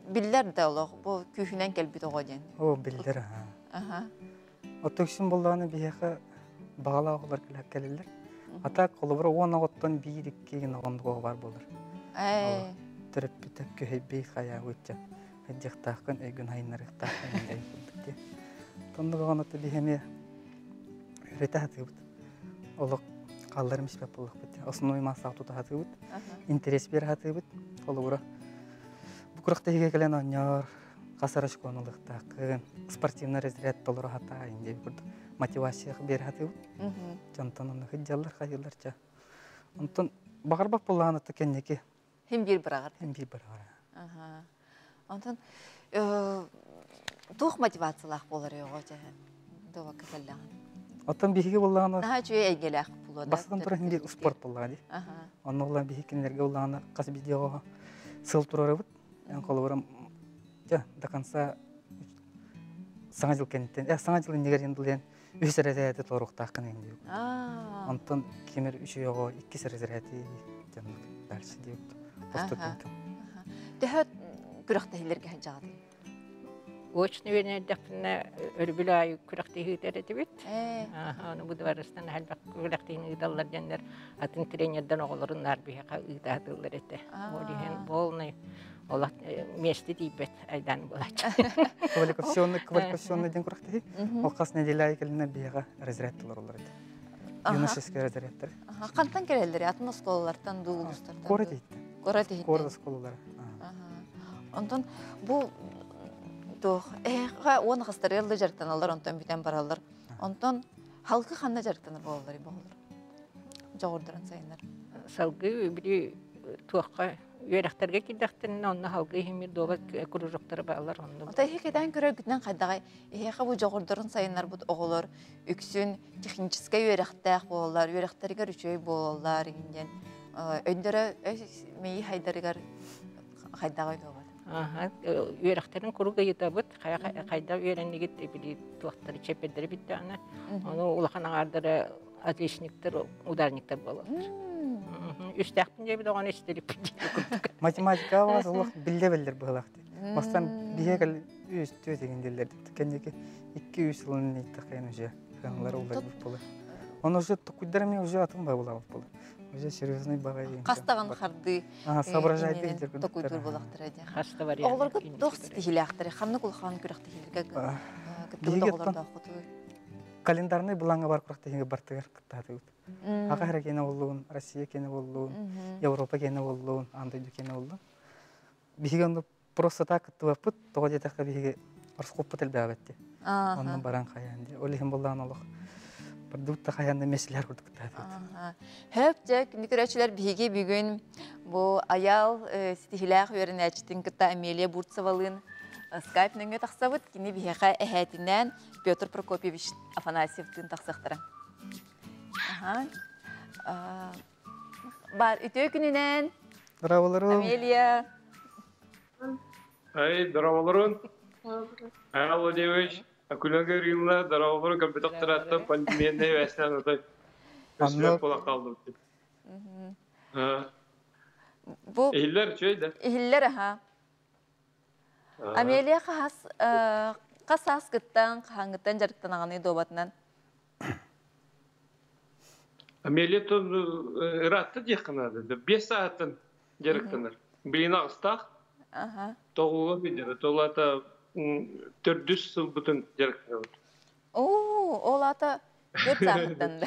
биллэр да олох бу күүһүнэн кэлбит оҕо диэн. О, биллэр, аха. Оттон буллаҕына биһиэхэ баҕалаах оҕолор кэлэллэр. А так холобура уон оҕоттон биир икки гына оннук оҕо баар буолар. Төрөппүтэ күһэйбий хайаабычча хайдьахтааххын өйгүн хайыннарыахтааххын диэн курдук дии. Оннук оҕону биһи эмиэ үөрэтэ сатыыбыт. Олох хаалларым испэт буоллахпыт. Основной массаҕа тута сатыыбыт. Интерес биэрэ сатыыбыт. Холобура бу күрэхтэһиигэ кэлэн оонньоор, хас эрэ очкону ылыахтааххын, спортивный разряд толоро сатаа диэн курдук мотивация биэрэ сатыыбыт. Дьонтон онно сылдьаллар, хайыыллар ча. Онтон баҕарбат буоллаҕына кэнники Хим биир быраҕар. Хим биир быраҕар. Онтон туох мотивациялаах буолар оҕо дьэһэн дуобакка кэллэҕин? Оттон биһиги буоллаҕына Наһаа үчүгэй эйгэлээх буолуо да. Бастатан туран биир спорт буоллаҕа дии. Онно буоллаҕына биһиги кинилэргэ буоллаҕына хас биирдии оҕо сыл турарыбыт. Эн холобурум дьэ до конца саҥа дьыл кэнниттэн саҥа дьыл иннигэр диэн үс эрэзээти толоруохтааххын диэн Онтон кимер үчүгэй оҕо иккис эрэзэрээти дьоннук дальше диэбит поступинка. Төһө күрэхтэһиилэргэ сылдьаҕытый? Очно үөрэнэрдэхпинэ өрөбүл аайы күрэхтэһии ыытар этибит. Аны бу дворецтан элбэх күрэхтэһиини ыыталлар диэннэр атын тренердэр оҕолорун наар биһиэхэ ыытаатыллар этэ. Ол иһин полный олох миэстэ тиийбэт айдаан буолааччы. Квалификационный квалификационный диэн күрэхтэһии. Ол хас неделя аайы кэлинэ биһиэхэ разряд толоруллар этэ. Юношеский разрядтар. Хантан кэлэллэр? Атын оскуолалартан дуу, улуустартан? Куорат иһиттэн. Куорат иһиттэн. Куорат оскуолалара. Онтон бу туох эһэхэ уон хастарыгар да дьарыктаналлар, онтон бүтэн бараллар. Онтон халкы ханна дьарыктанар буолаллар буолаллар? Дьоҕурдарын сайыннар. Салгыы били туохха үөрэхтэргэ киирдэхтэринэ онно халгыы иһимир дуобат кружоктара бааллар онно. Ота иһи кэтээн көрөргүтүнэн хайдаҕай эһиэхэ бу дьоҕурдарын сайыннарбыт оҕолор үксүн техническэй үөрэхтээх буолаллар, үөрэхтэригэр үчүгэй буолаллар диэн өйдөрө мэйии хайдарыгар хайдаҕай дуобат. Үөрэхтэрин куруук ыйытабыт, хайда үөрэннигит били туохтары чэппэрдэри бүттэҕинэ, ону улахан аҥаардара отличниктар, ударниктар буолаллар. Үстээхпин диэбит оҕону истэриппин курдук. Математика баас олох биллэ биллэр быһылаах дии. Бастан биһиэ кэл үс түөт эгин дииллэр кэнники икки үс сылын ииттэххин уже кыаналар уларбыт буолар. Оны уже токуйдар эми уже атын баа булабыт буолар. Уже серьезный баҕа Хастаҕын хардыы соображайды токуйдуур буолахтара дии. Хаста вариант. Оҕолорго туох ситиһиилээхтэри, ханнык улахан күрэхтэһиилэргэ кыттыбыт оҕолордооххутуй? Календарный былааҥҥа бар күрэхтэһиигэ бартыгар кыттаатыбыт. Аха эрэ киэнэ буоллун, Россия киэнэ буоллун, Европа киэнэ буоллун, аан дойду киэнэ буоллун. Биһиги онно просто так кыттыбаппыт, тоҕо диэтэххэ биһиги орскоппут элбээбэт дии. Онно баран хайаан дии. Ол иһин буоллаҕына олох бардыбыт да хайаан да меслэр курдук кыттаатыбыт. Хөп дьэ, күндү көрөөччүлэр биһиги бүгүн бу Аял ситиһилээх үөрэнээччитин кытта Амелия Бурцевалыын скайп нөҥүө тахсабыт. Кини биһиэхэ эһээтинээн Петр Прокопьевич Афанасьевтыын тахсыахтара. Бар үтүө күнүнэн. Здраволорун. Амелия. Ай, здраволорун. Ай, Владимирович, Акулина Гавриловна, здраволорун, компьютер тараттан пандемияны вәстен отой. Көстүбэт буолан хааллыбыт. Бу Иһиллэр үчүгэй да. Иһиллэр аха. Амелия хас хас сааскыттан хаһааҥҥыттан дьарыктанаҕыный дуобатынан? Амелия тон ыраатта диэххэ наада. Биэс сааттан дьарыктанар. Билин аҕыстаах. Тоҕуга билэр. Толата төрдүс сылбытын дьарыктанабыт. Оо, ол аата төрт сааһыттан да.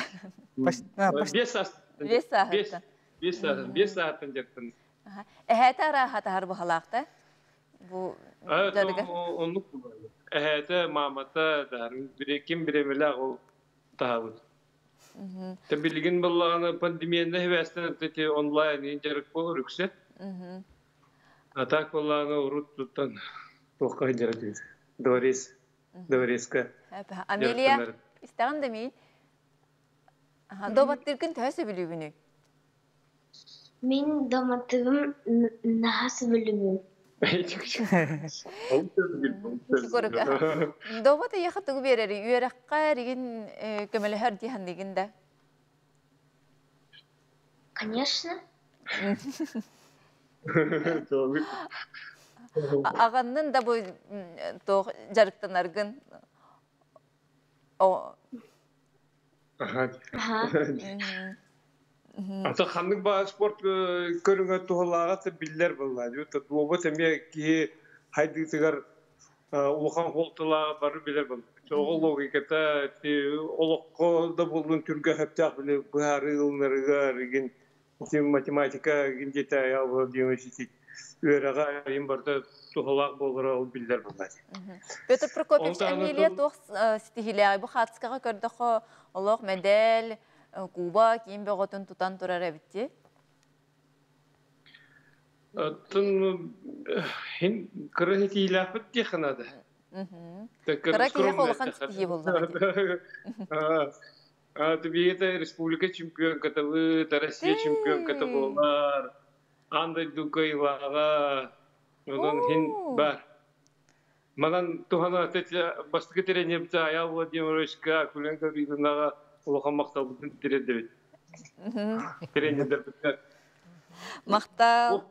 Биэс саас. Биэс сааһыттан. Биэс сааһыттан. Биэс сааһыттан дьарыктанар. Эһээтэ арааһа таһар быһалаахта. Бу дьарыга. Оннук Эһээтэ, маамата, ким бириэмэлээх ол таһабыт. Та билигин баллаҕана пандемияны хибээстэн эти онлайн дьарык буолар үксэ. А так баллаҕана урут туттан туохха дьарык Дворец Дворецка. Амелия, истэҕин да миин? Добаттыыргын төһө сөбүлүүгүнүй? Мин доматыгым наһаа сөбүлүүбүн. Добот эйиэхэ тугу биэрэри? Үөрэххэ эригин көмөлөһөр дии саныыгын да? Конечно. Аҕаннын да бу туох дьарыктанаргын Ата ханнык баа спорт көрүҥэ туһалааҕа биллэр буолла. Дуобат эмиэ киһи хайдыытыгар улахан суолталааҕа бары билэр буолла. Оҕо логиката олоххо да буоллун түргэн сөптөөх быһаарыы ылынарыгар игин математика диэтэ үөрэҕэ айын барыта туһалаах буолара ол биллэр буолла. Петр Прокопьевич Амелия туох ситиһиилээҕий? Бу хаартыскаҕа көрдөххө олох мэдэл, куба киин бөҕөтүн тутан турар эбит дии. Оттон хин кыра ситиилээхпит диэххэ наада. Кыра киһиэхэ улахан ситиһии буоллаҕа дии. Биһиги республика чемпионкатабыт, Россия чемпионката буолар, аан дойду кыайыылааҕа, онон иһин баар. Манан туһана бастакы тренербит Аял Владимировичка, Акулен Гавриловнаҕа улахан махталбытын тириэрдэбит. Тренердэрбитигэр. Махтал.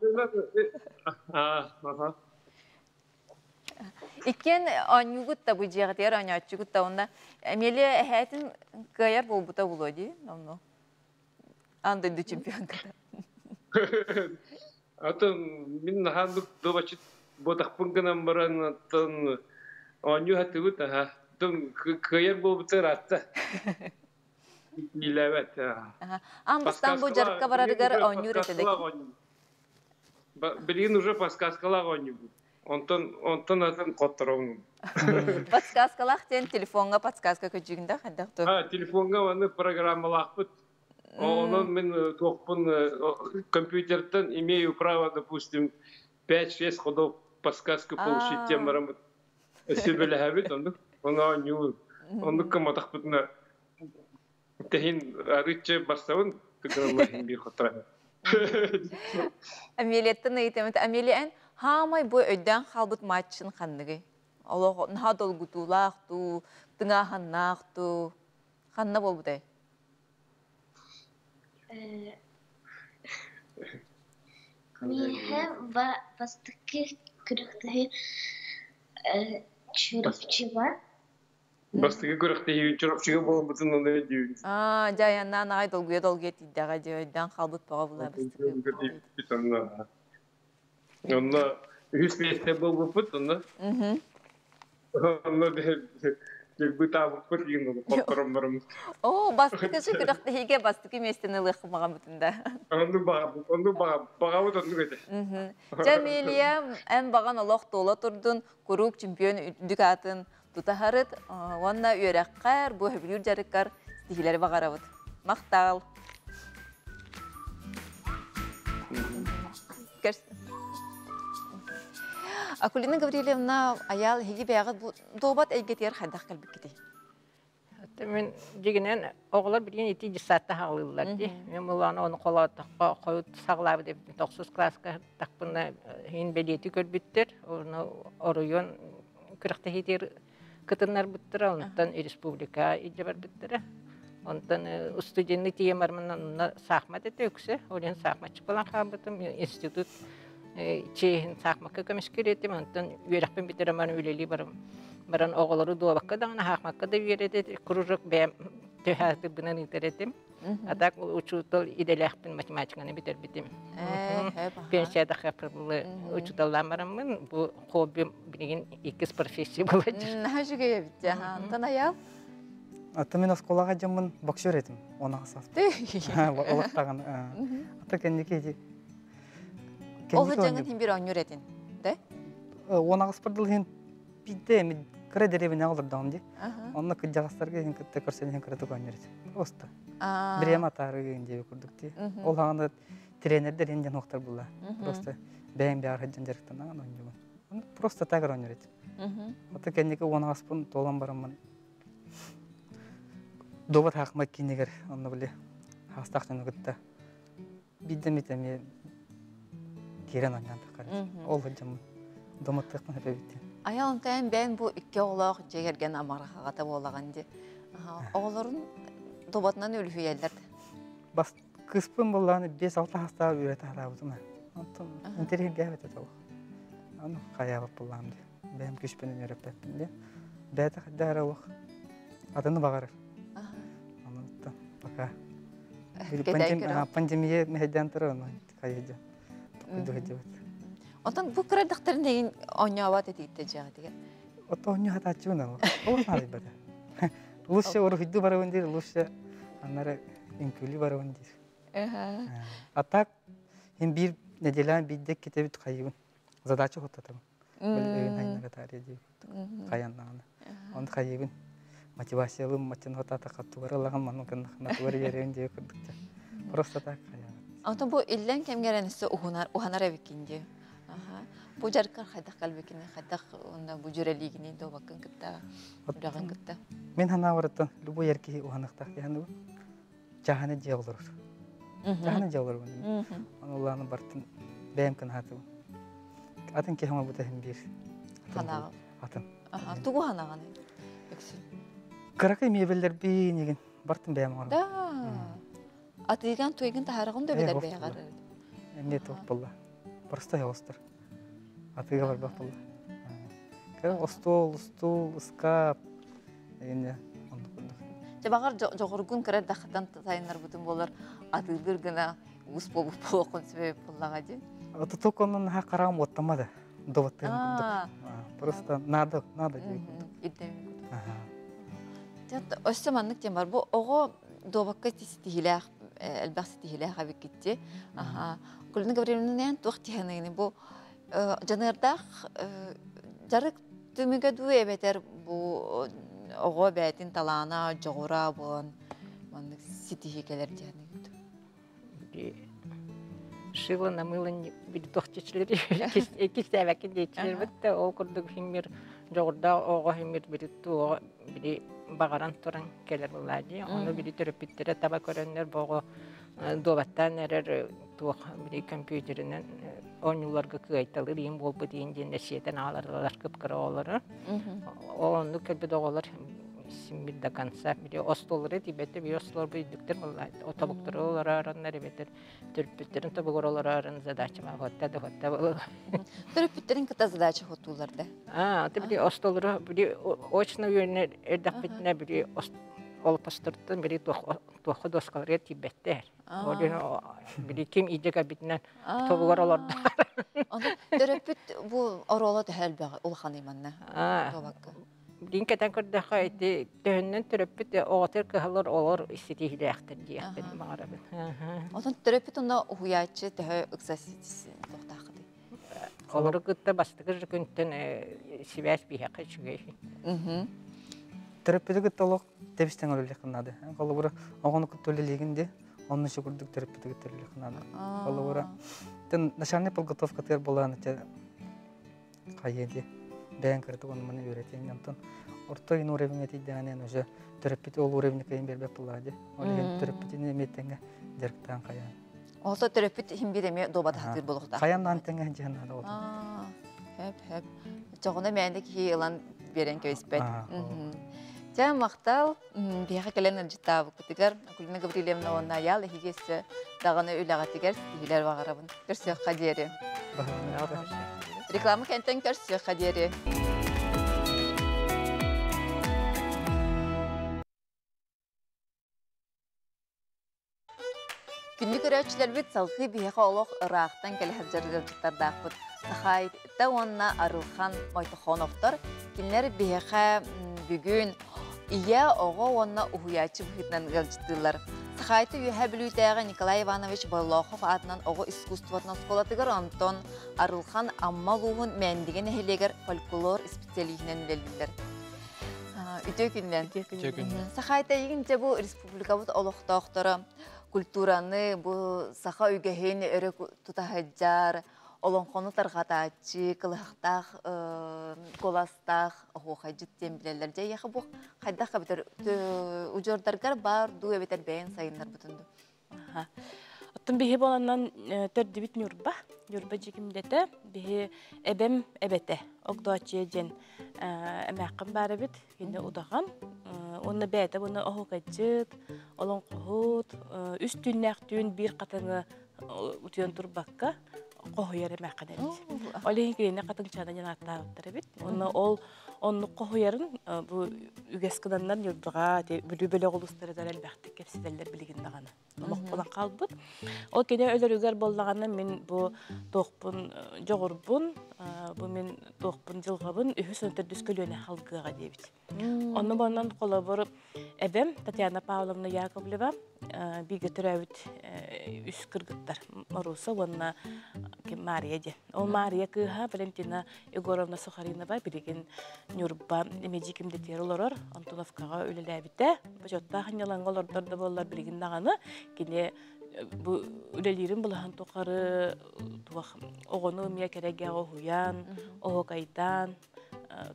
Иккиэн оонньуугут да бу дьиэҕитигэр оонньооччугут да уонна Эмилия эһээтин кыайар буолбута буолуо дии онно аан дойду чемпионката. Атын мин наһаа добачыт буотахпын гынан баран оттон оонньуу хатыбыт аха тон кыайар буолбута ыраатта. Илээбэт. Аан бастаан бу дьарыкка барарыгар оонньуур этэ да. Билигин уже подсказкалаах оонньуубут. Онтон онтон атын хотторобун. Подсказкалаах диэн телефоҥҥа подсказка көдьүүгүн да хайдах тур? А, телефоҥҥа аны программалаахпыт. Онон мин туохпун компьютертан имею право, допустим, 5-6 ходов подсказку получить тем бараммыт сүбэлэһэбит оннук ону оонньуу оннук кыматахпытына тэһин арыычча барсабын тыгыралла биир хотторо Амелияттан ыйытамыт Амелия эн хаамай бу өйдөөн хаалбыт матчын ханныгый? Олох наһаа долгутуулаах дуу, тыҥааһыннаах дуу, ханна буолбутай? Миэхэ бастакы күрэхтэһии Чурапчыга Бастакы күрэхтэһии Чурапчыга буолбутун ону өйдүүбүн. Аа, дьэ айаннаан аҕай долгуйа-долгуйа тиийдэҕэ дии, өйдөөн хаалбыт бөҕө була бастакы. Онно үһүс миэстэ буолбуппут, онно. Онно дьылбытаабыппыт диэн хотторон барым. Оо, бастакы күрэхтэһиигэ бастакы миэстэни ылыаххын баҕарбытын да. Оннук баҕабыт, оннук баҕабыт оннук этэ. Дьэ, Эмилия, эн баҕан олох туола турдун, куруук чемпион үрдүк аатын тутаһарыт уонна үөрэххэр, бу сөбүлүүр дьарыккар ситиһиилэри баҕарабыт. Махтал! Акулина Гаврильевна, Айаал, эһиги бэйэҕит бу дуобат эйгэтигэр хайдах кэлбиккитий? Мин дьигинэн оҕолор билигин ити дьыссаатта хаалыыллар дии. Мен мулааны ону холоотоххо хойут саҕалаабыт эбит тохсус кылааска тахпына иһин бэлиэтии көрбүттэр. Ону оройуон күрэхтэһиитигэр кытыннарбыттара, онтон республика илдьэ барбыттара. Онтон студенны тиийэн бармын онно саахмат этэ үксэ. Ол иһин саахматчы буолан хаалбытым. Институт чиэһин саахмакка көмүскүүр этим. Онтон үөрэхпин бүтэрэн баран үлэлии барым. Баран оҕолору дуобакка даҕаны, саахмакка да үөрэтэ кружок бэйэм төһө ыытар этим. А так учуутал идэлээхпин математиканы бүтэрбитим. Пенсияда хапырлы учууталлаан бараммын бу хоббим билигин иккис профессия буолар. Наһаа үчүгэй эбит. Антон Аял? Ата мен оскуолаҕа дьоммун боксер этим. Она саспыт. Олохтаган. Ата кэнники ити. Ол дьаҥын хин бир оонньуур этин, да? Уон аҕыспар дыл хин биирдэ эми кыра дэриэбинэҕэ олордоҕум дии. Онно кырдьаҕастарга иһин кытта көрсөн иһин кыратык оонньуур этим. Просто. Бириэм атаарыы диэби курдук дии. Ол хаҕана тренердэр иһин дьон уохтар булла. Просто бэйэм бэҕэр сылдьан дьарыктанаҕын оонньуубун. Просто так оонньуур этим. Ото кэнники уон аҕыспын туолан бараммын Дуобат хаахмай киинигэр онно били хаастаах дьону кытта биирдэ эмит эмиэ киирэн оонньоон таххар ол сылдьаммын домоттуохпун сөп эбит диэн. Айа онтон бэйэн бу икки оҕолоох дьиэ кэргэн амарахаҕата буолаҕын дии. Оҕолорун дуобатынан үлүһүйэллэр. Бас кыыспын буоллаҕына 5-6 саастаах үөрэтэ сатаабытым. Онтон интэриэһиргээбэт этэ олох. Аны хайаабат буоллаҕым дии. Бэйэм күүспүнэн үөрэппэппин диэн. Бэйэтэ хайдах эрэ олох атыны баҕарар. Аны пока пандемия мэһэйдээн турар ону хайыдьа токуйду сылдьыбыт. Онтон бу кыра дэгин оонньообот этииттэ дьиэҕитигэр. Ото оонньуу хатааччыбын ол. Ол наадыйбата. Лучше уруһуйду барабын диир, лучше аннары үҥкүүлүү барабын диир. А так им биир неделян биирдэ китэбит хайыбын. Задача хоттатабын. Өйүн хайнага таарыйа дии хайаннаҕына. Он хайыбын мотивациялым мачын хотата тугар ылаҕын манны гыннахына тугар биэрэбин дии курдук Просто так хайаҕын. Онтон бу иллэн кэмгэрэн өссө уһунар уһанар эбиккин дии. Бу дьарыккар хайдах кэлбиккини, хайдах уонна бу дьүрэлиигини дуобаккын кытта, үрэҕин кытта? Мин санаабарыттан любой эр киһи уһаныахтаах диэн чаһаны дьиэ олорор. Чаһаны дьиэ олорор. Ону улааны бартын бэйэм кынаатыбын. Атын киһи оҥорбута иһин биир. Ханаҕын. Атын. Тугу ханаҕын? Өксүн. Кыракый мебеллэрбин игин бартын бэйэм оҥором. Да. Атыыган туйгын таһаарагын да билэр бэйэҕэр. Эмиэ туох буолла. Просто оҕустар. Атыыга барбах буолла. Кыра остуол, устуул, ыскаап, Эйне оннук курдук. Дьэ баҕар дьоҕургун кыра эрдэххиттэн сайыннарбытын буолар атыылыыр гына уус буолбут буолуоххун сөп буоллаҕа дии. Тутук оннун наһаа хараҕым уоттаммада да добаттыырым курдук. Просто надо, надо диир курдук. Ирдэбин курдук. Өссө маннык диэн бар. Бу оҕо дуобакка ситиһиилээх, элбэх ситиһиилээх эбиккитти. Аха. Кулина Гавриловна туох тиһэныгыны бу дьаныардаах дьарык түмүгэ дуу эбэтэр бу оҕо бэйэтин талаана, дьоҕура буолан маннык ситиһии кэлэр диэн Шила на мыло били кистээбэккин диэччилэрбит да ол курдук химмир дьоҕурдаах оҕо химмир били туоҕа били баҕаран туран кэлэр былаа дии ону били төрөппүттэрэ таба көрөннөр бу оҕо дуобаттаан эрэр туох били компьютеринэн оонньууларга кыайталыыр иин буолбут иин диэн сиэтэн аҕалар кып-кыра оҕолору. Ол оннук кэлбит оҕолор син до конца били остуоллары тиийбэттэр били остуоллар үрдүктэр буолла тобуктары олороороннор эбэтэр төрөппүттэрин тобугар олороорун задача хотта да хотта буолла. Төрөппүттэрин кытта задача хоттуулар да? Аа, били остуоллары били очно үөрэнэр эрдэхпитинэ били олоппостортон били туохха доскаларыгар тиийбэттэр. Ол били ким иидэ кэлбитинэн тобугар олордо. Ону төрөппүт бу оруола төһө элбэҕи улаханый манна туобакка? Билин кэтэн көрдөххө ити төһөннөн төрөппүт оҕотор кыһалар олор ситиһиилээхтэр диэхпин баҕарабын. Онон төрөппүт онно уһуйааччы төһө ыкса тохтааххытый? Олору кытта бастакы күнтэн сибээс биһиэхэ үчүгэй. Төрөппүтү кытта олох тэбистэн өлүллэххин наада. Холобура, оҕону кытта үлэлиигин де, онно ше курдук төрөппүтү кытта үлэлиэххин наада. Холобура, тен начальный подготовкатыгар буолаан ичэ хайыа дии. Бэйэҥ кыратык ону маны үөрэтиэҥ. Онтон орто ин уровень этийдэҕинэ уже төрөппүт ол уровень кыайан биэрбэт буоллаҕа дии. Ол иһин төрөппүтүн эмиэ тэҥҥэ дьарыктаан хайаан. Ото төрөппүт иһин биир эмиэ дуобатаһатыыр буолуохтаах. Хайаннаан тэҥҥэ дьиһэн наада ол. Хөп, хөп. Чоҕуна мээнэ киһи ылан биэрэн кэбиспэт. Чэ, махтал, биһиэхэ кэлэн ыалдьыттаабыккытыгар Акулина Гаврильевна уонна Айаал эһиги өссө даҕаны үлэҕитигэр ситиһиилэр баҕарабын. Көрсүөххэ диэри. Реклама кэнтэн көрсүөххэ диэри. Күндү көрөөччүлэрбит салҕыы биһиэхэ олох ыраахтан кэлэ сылдьар ыалдьыттардаахпыт. Сахаайта уонна Арылхан Мойтохоновтор. Кинилэр биһиэхэ бүгүн ийэ, оҕо уонна уһуйааччы быһыытынан ыалдьыттыыллар. Сахаайта Үөһээ Бүлүүтээҕи Николай Иванович Бойлохов аатынан оҕо искусствотын оскуолатыгар, онтон Арылхан Амма улууһун Мээндигэ нэһилиэгэр фольклор специалиһинэн үлэлииллэр. Үтүө күннэн. Үтүө күннэн. Сахаайта эйигин дьэ бу республикабыт олохтоохторо культураны, бу саха үгэһин өрө тута сылдьар, олоҥхону тарҕатааччы, кылыһахтаах, куоластаах оһуохайдьыт диэн билэллэр. Дьэ, эйиэхэ бу хайдах эбэтэр удьуордаргар баар дуу эбэтэр бэйэҥ сайыннарбытын дуу? Оттон биһи буоланнан төрдүбүт Ньурба, Ньурба дьикимдэтэ, биһи эбэм эбэтэ, Огдооччуйа диэн эмээххин баар эбит, кини удаҕан. Уонна бэйэтэ буну оһуокайдьыт, олоҥхоһут, үс түүннээх түүн биир хатыҥы утуйан турбакка хоһуйар эмээххин эбит. Ол иһин кинини хатыҥчаана диэн ааттаабыттар эбит. Уонна ол оннук хоһуйарын бу үгэс гынаннар Ньурбаҕа Бүлүү бөлөх улуустарыгар элбэхтик кэпсэтэллэр билигин даҕаны. Олох буолан хаалбыт. Ол кини өлөрүгэр буоллаҕына мин бу туохпун дьоҕурбун, бу мин туохпун дьылҕабын үһүс уон төрдүс көлүөнэ халгыаҕа диэбит. Онну буонан холобур эбэм Татьяна Павловна Яковлева бииргэ төрөөбүт үс кыргыттар Маруса уонна Мария диэн. Ол Мария кыыһа Валентина Егоровна Сухаринова билигин Ньурба Медикимдэтигэр олорор, Антоновкаҕа үлэлээбитэ. Бочуоттаах ынньалаҥҥа олордор да буоллар билигин даҕаны кини бу үлэлиирин былаһын тухары туох оҕону эмиэ кэрэгэ уһуйан, оһуокайдаан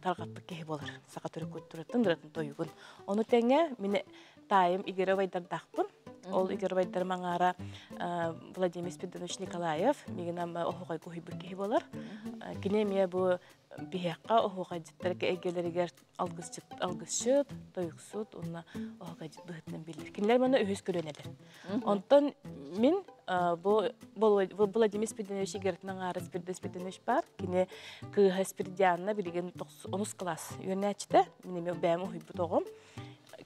тарҕаппыт киһи буолар. Саха төрүт культуратын, ыратын тойугун. Ону тэҥэ мин таайым Игорь убайдардаахпын. Ол Игорь убайдарым аҥаара Владимир Спиридонович Николаев миигин ама оһуохайга уһуйбут киһи буолар. Кини эмиэ бу биһиэххэ оһуохайдьыттар эйгэлэригэр алгысчыт, алгысчыт, тойуксут уонна оһуохайдьыт быһыытынан биллэр. Кинилэр манна үһүс көлүөнэлэр. Онтон мин бу Владимир Спиридонович Игорьтын аҥаара Спиридон Спиридонович бар. Кини кыыһа Спиридианна билигин онус класс үөрэнээччитэ. Мин эмиэ бэйэм уһуйбут оҕом.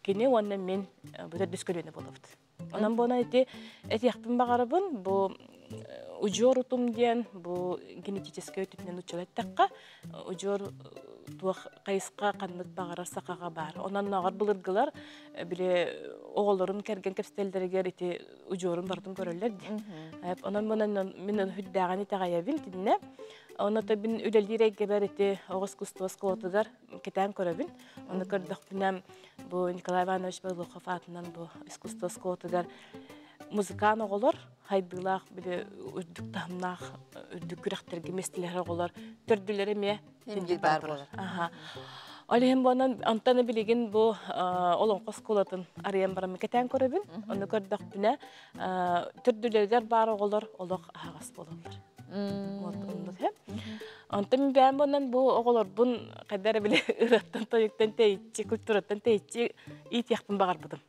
Кини уонна мин бу төрдүс көлүөнэ буолабыт. Онон буона ити этиэхпин баҕарабын, бу удьуор утум диэн бу генетическэй өттүнэн учуол эттэххэ, удьуор туох хайысха ханнык баҕарар сахаҕа баар. Онон ноҕор былыргылар били оҕолорун кэргэн кэпсэтэллэригэр ити удьуорун барытын көрөллөр дии. Онон мунан мин үрдээҕин итэҕэйэбин тиннэ. Онно бин үлэлиир эйгэбэр ити оҕо искусство оскуолатыгар кэтээн көрөбүн. Ону көрдөхпүнэ бу Николай Иванович Бойлохов аатынан бу искусство оскуолатыгар музыкант оҕолор хайдыылаах били үрдүк таһымнаах үрдүк күрэхтэргэ миэстэлэһэр оҕолор төрдүлэрэ эмиэ Тиндир баар буолар. Аха. Ол иһин буонан онтон билигин бу олоҥхо оскуолатын арыйан бараммын кэтээн көрөбүн. Ону көрдөхпүнэ төрдүлэригэр баар оҕолор олох аһаҕас буолаллар. Оннук Онтон мин бэйэм буонан бу оҕолорбун хайда эрэ били ырыаттан тойуктан тэйиччи, культураттан тэйиччи иитиэхпин баҕарбытым.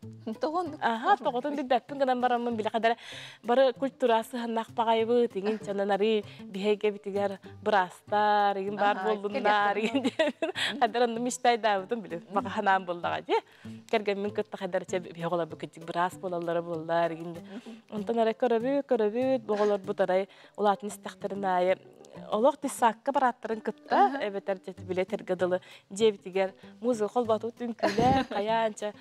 Тоҕон? Аха, тоҕотун билбэппин гынан бараммын били хайда эрэ бары культура сыһаннаах баҕайыбыт, иҥин чанан арыы биһэйгэбитигэр быраастар, игин баар буоллуннар, игин диэн хайда эрэ онну мечтайдаабытым били баҕа санаам буоллаҕа дии. Кэргэммин кытта хайда эрэ биһи оҕолорбут кырдьык быраас буолаллара буоллар игин Онтон эрэ көрөбүт, көрөбүт, бу оҕолорбут арай улаатан истэхтэрин аайы олох десакка барааттарын кытта эбэтэр билэ тэргэ дылы дьиэбитигэр музыка холботубут үҥкүүлээн хайаанча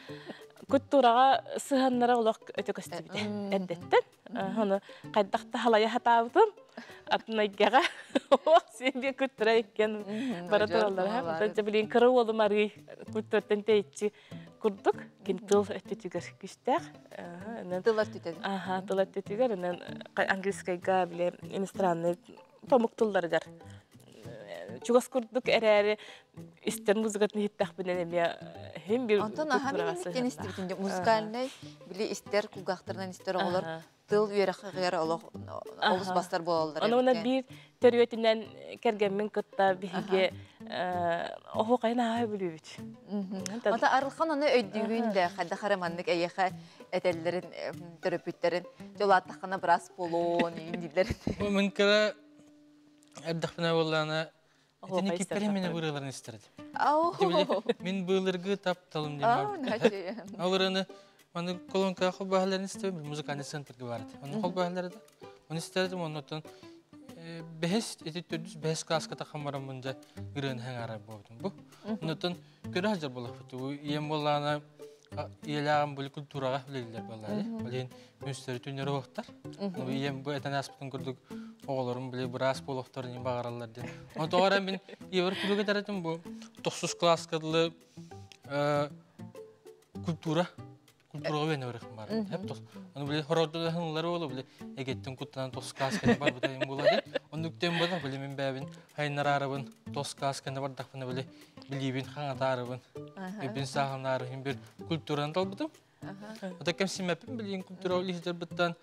культураҕа сыһаннара олох өтө көстүбүтэ эрдэттэн ону хайдах да халайа хатаабытым атын эйгэҕэ ох сиэбиэ культура иккиэн бара тураллара билин кыра уолум арый культураттан тэйиччи курдук кин тыл өттүтүгэр күстээх тыл өттүтүгэр аха тыл өттүтүгэр инэн английскайга бile иностранный томук тылларыгар чугас курдук эрээри истэн музыкатын иһиттэхпинэн эмиэ хим бир Онтон аха мин истибитин музыкальный били истер кулгаахтарынан истер оҕолор. Тыл үөрэххэр олох олус бастар буолаллар. Ону уна биир төрүөтүнэн кэргэммин кытта биһиги оһуохайын ааһа бүлүүбүт. Ата Арылхан ону өйдүүгүн да хайдах эрэ маннык эйиэхэ этэллэрин төрөппүттэрин дьолааттаххына быраас буолуон дииллэр. Мин кыра эрдэхпинэ буоллаана итини киппери мени бырыыларын истэр этим. Мин быылыргы тапталым диэн бар. Ол ырыаны маны колонка холбоһаларын истэбин музыкальный центрга бар этэ. Оны холбоһалар да. Оны истэр этим оннотон бэһис ити төрдүс бэһис класска таххан бараммын дьэ ырыаны хаҥаарар буолбутум бу. Оннотон көрө сылдьар буоллахпыт. Ийэм буоллаана ийэлээҕим били культураҕа үлэлииллэр буоллаҕа. Билигин күнүстэри түннэри уохтар. Ийэм бу этэн ааспытын курдук оҕолорум били быраас буолуохтарын иһин баҕараллар диэн. Ону тоҕо эрэ мин ийэбэр күлүк этэр этим бу тохсус кылааска дылы культура культураҕа үөрэнэ барыахпын баар. Хеп тос. Ону били хорордолаһынылар буолу били эгеттин куттанан тос класс кэнэ барбыта им буола диэн. Оннук тем буола били мин бэйэбин хайыннараарыбын тос класс кэнэ бардахпына били билиибин хаҥатаарыбын өйбүн сааһыланаарыбын бир культураны талбытым. Ата кэмсиммэппин билигин культура лиһдэрбиттэн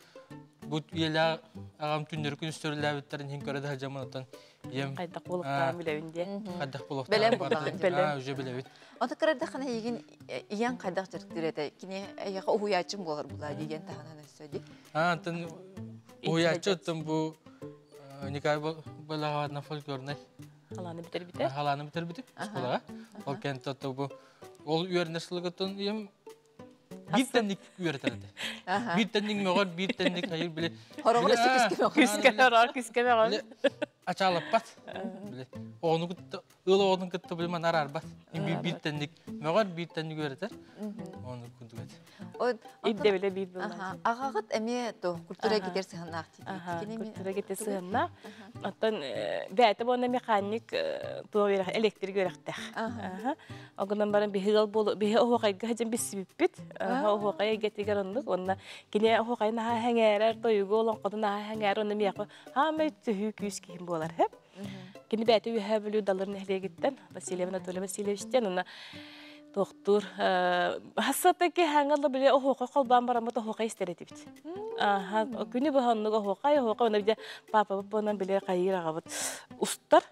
бу үйэлээх аҕам түннэри күнүстөрүлээбиттэрин иһин көрө да сылдьаммын оттон ийэм хайдах буолуохтааҕын билэбин диэн. Хайдах буолуохтааҕын Бэлэм буоллаҕын. Бэлэм. Уже билэбит. Ото кырардаххына эйигин ийэҥ хайдах дьарыктыыр этэ? Кини эйиэхэ уһуйааччым буолар булаа диэн таһынан өссө дии. Аа, антон уһуйааччы оттон бу Николай Балаҕанна фольклорнай Халааны бүтэрбитэ. Халааны бүтэрбитим оскуолаҕа. Ол кэнтэ бу ол үөрэнэр сылыгыттан ийэм биир тэнник үөрэтэр этэ. Биир тэнник мөҕөр, биир тэнник хайыр били. Хороҕор өссө күскэ мөҕөр. Күскэ мөҕөр, күскэ мөҕөр. Ачаалаппат. Били оҕону кытта ыал оҕотун кытта били маны араарбат. Биир тэнник мөҕөр, биир тэнник үөрэтэр. Ону курдук этэ. Ирдэбилэ биир буолла. Аҕаҕыт эмиэ то культура гитер сыһаннаах Культура гитер сыһаннаах. Оттон бэйэтэ буонна механик туох үөрэх электрик үөрэхтээх. Огунан баран биһи ыал буолу биһи оһуохайга сылдьан билсибиппит. Оһуохай эйгэтигэр оннук уонна кини оһуохайын наһаа сэҥээрэр, тойугу олоҥхотун наһаа сэҥээрэр уонна миэхэ хаамай төһүү күүс киһим буолар. Кини бэйэтэ Үөһээ Бүлүү Далыр нэһилиэгиттэн Васильев Анатолий Васильевичтэн уонна туохтуур хассата киһээҥҥэ ыла били оһуохай холбоон бараммыт оһуохай истэр этибит. Аха күнү быһа оннук оһуохай оһуохай уонна били паапабыт буолан били хайыыр аҕабыт устар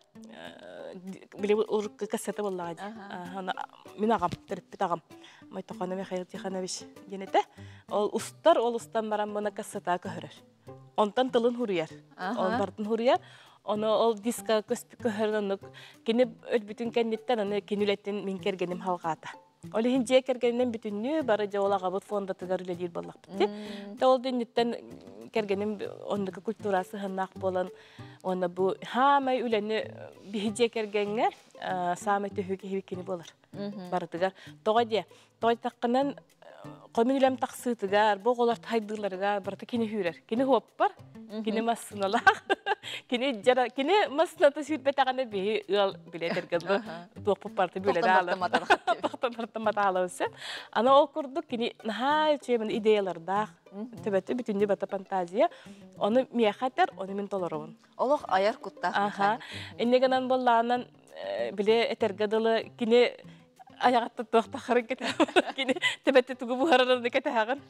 били урукку кассета буоллаҕа дии. Аха мин аҕам төрөппүт аҕам Мойтохоно Михаил Тихонович диэн этэ. Ол устар ол устан баран мына кассета көһөрөр. Онтон тылын хуруйар. Ол бартын хуруйар. Ону ол диска көһөрөн оннук кини өлбүтүн кэнниттэн аны кини үлэтин мин кэргэним халҕаата. Ол иһин дьиэ кэргэнинэн бүтүннүү бары дьэ ол аҕабыт фондатыгар үлэлиир буоллахпыт дии. Тэ ол инниттэн кэргэним оннука культура сыһыаннаах буолан уонна бу хаамай үлэни биһи дьиэ кэргэҥҥэ саамай төһүү киһи кини буолар барытыгар. Тоҕо диэ? Тоҕо диэтэххинэн Хомун үлэм тахсыытыгар, бу оҕолор хайдыыларыгар барыта кини үүрэр. Кини хуоппар, кини массыыналаах, кини дьара, кини массыыната сүүрбэтэҕинэ биһи ыал билэтэргэ туохпут барыта бүлэрэ тохтон матаалабын сөп. Аны ол курдук кини наһаа үчүгэй идеялардаах, төбөтө бүтүннүү бата фантазия. Ону миэхэ этэр, ону мин толоробун. Олох айар куттаах Аха. Инне гынан буоллаҕынан били этэргэ дылы кини айаҕаттан туох тахарын кэтэһэҕин кини төбөтө тугу буһарарын кэтэһэҕин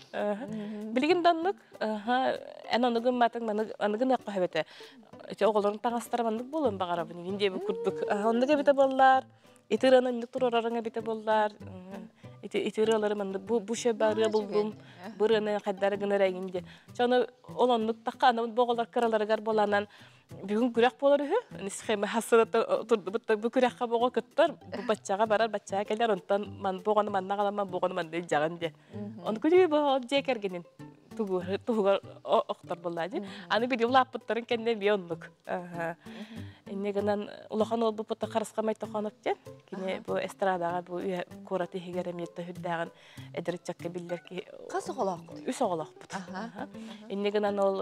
билигин да оннук эн ону гымматыҥ аныгы ныахха сөбөтө ити оҕолорун таҥастара маннык буолуон баҕарабын игин диэбит курдук оннук эбитэ буоллар ити ырыаны оннук туруорарыҥ эбитэ буоллар ити ити ырыалары маннык бу бу шөбө ырыа буллум бу ырыаны хайдары гынар эҥин диэн аны ол оннук тахха аны бу оҕолор кыраларыгар буоланан Бүгүн күрэх буолар үһү. Схема хассыната турдубут бу күрэххэ боҕо кыттар, бу баччаҕа барар, баччаҕа кэлэр, онтон ман бу оҕону манна аҕаламман, бу оҕону манна илдьэҕин диэн. Ону күлүү бу дьиэ кэргэнин туһугар охтор буоллаа дии. Аны били улааппыттарын кэннэ эмиэ оннук. Инньэ гынан улахан уолбуппут Харысхамай Тохонов диэн. Кини бу эстрадаҕа бу куорат иһигэр эмиэ төһүрдээҕин эдэр ыччакка биллэр киһи. Хас оҕолооххут? Үс оҕолоохпут. Инньэ гынан ол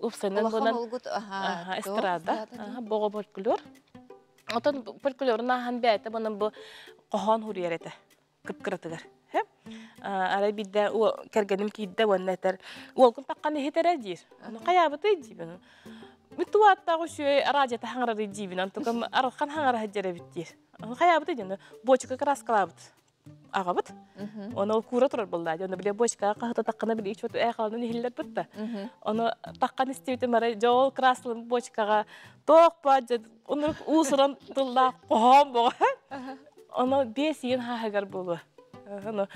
Упсанан Улахан буолан олгут аха эстрада боҕо фольклор. Отон фольклорун ааһан бэйэтэ бунан бу хоһоон хуруйар этэ кып-кыратыгар. Арай биирдэ кэргэним киирдэ уонна этэр уолгун таххан иһитэрэ диир. Хайаабытай диибин. Бүттү ааттаах үчүгэй араадьыйата хаҥарарый диибин. Онтукам арылхан хаҥара сылдьар эбит диир. Хайаабытай диэн буочука кырааскалаабыт. аҕабыт. Оны ол куура турар буолла. Оны биле бочкаҕа хаһыта таххана били иччот ээ халанын иһиллэр бытта. Оны таххан истибитим арай дьол краслын бочкаҕа тоох ба онурук уусуран тыллаах хоһоон боҕо. Ону биэс иин хааһыгар буолуо. Ону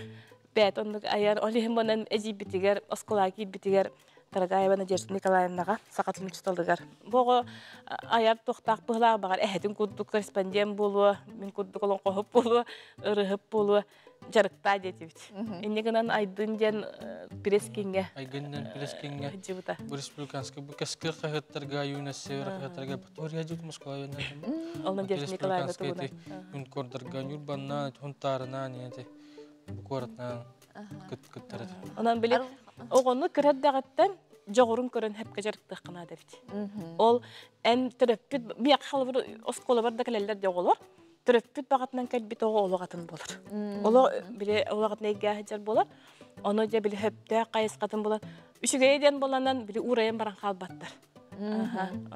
бэт оннук айар ол иһин бонан эдьиийбитигэр оскуолаҕа киирбитигэр Тарагаева Надежда Николаевнаҕа саха тылын учууталыгар бу оҕо айар туохтаах быһылаах баҕар эһэтин курдук корреспондент буолуо, мин курдук олоҥхоһут буолуо, ырыһыт буолуо дьарыктаа диэтибит. Инньэ гынан Айдын диэн Прескиҥҥэ Айгыннан Прескиҥҥэ бу республиканскай бу кэскил хаһыаттарга Юность Север хаһыаттарга Батория дьут Москва Ол Надежда Николаевна тугунан юнкордарга Нюрбаннаан, Хунтаарынаан эти бу куоратнаан кыттар этим. Онон били оҕону кыра эрдэҕиттэн дьоҕурун көрөн хэпкэ дьарыктыахха наада эбит. Ол эн төрөппүт биэк халыбыр оскуолабар да кэлэллэр де оҕолор төрөппүт баҕатынан кэлбит оҕо олох атын буолар. Олох били олох атын эйгэ сылдьар буолар. Ону дьэ били хөптөөх хайысхатын булан үчүгэйэ диэн буоланан били уурайан баран хаалбаттар.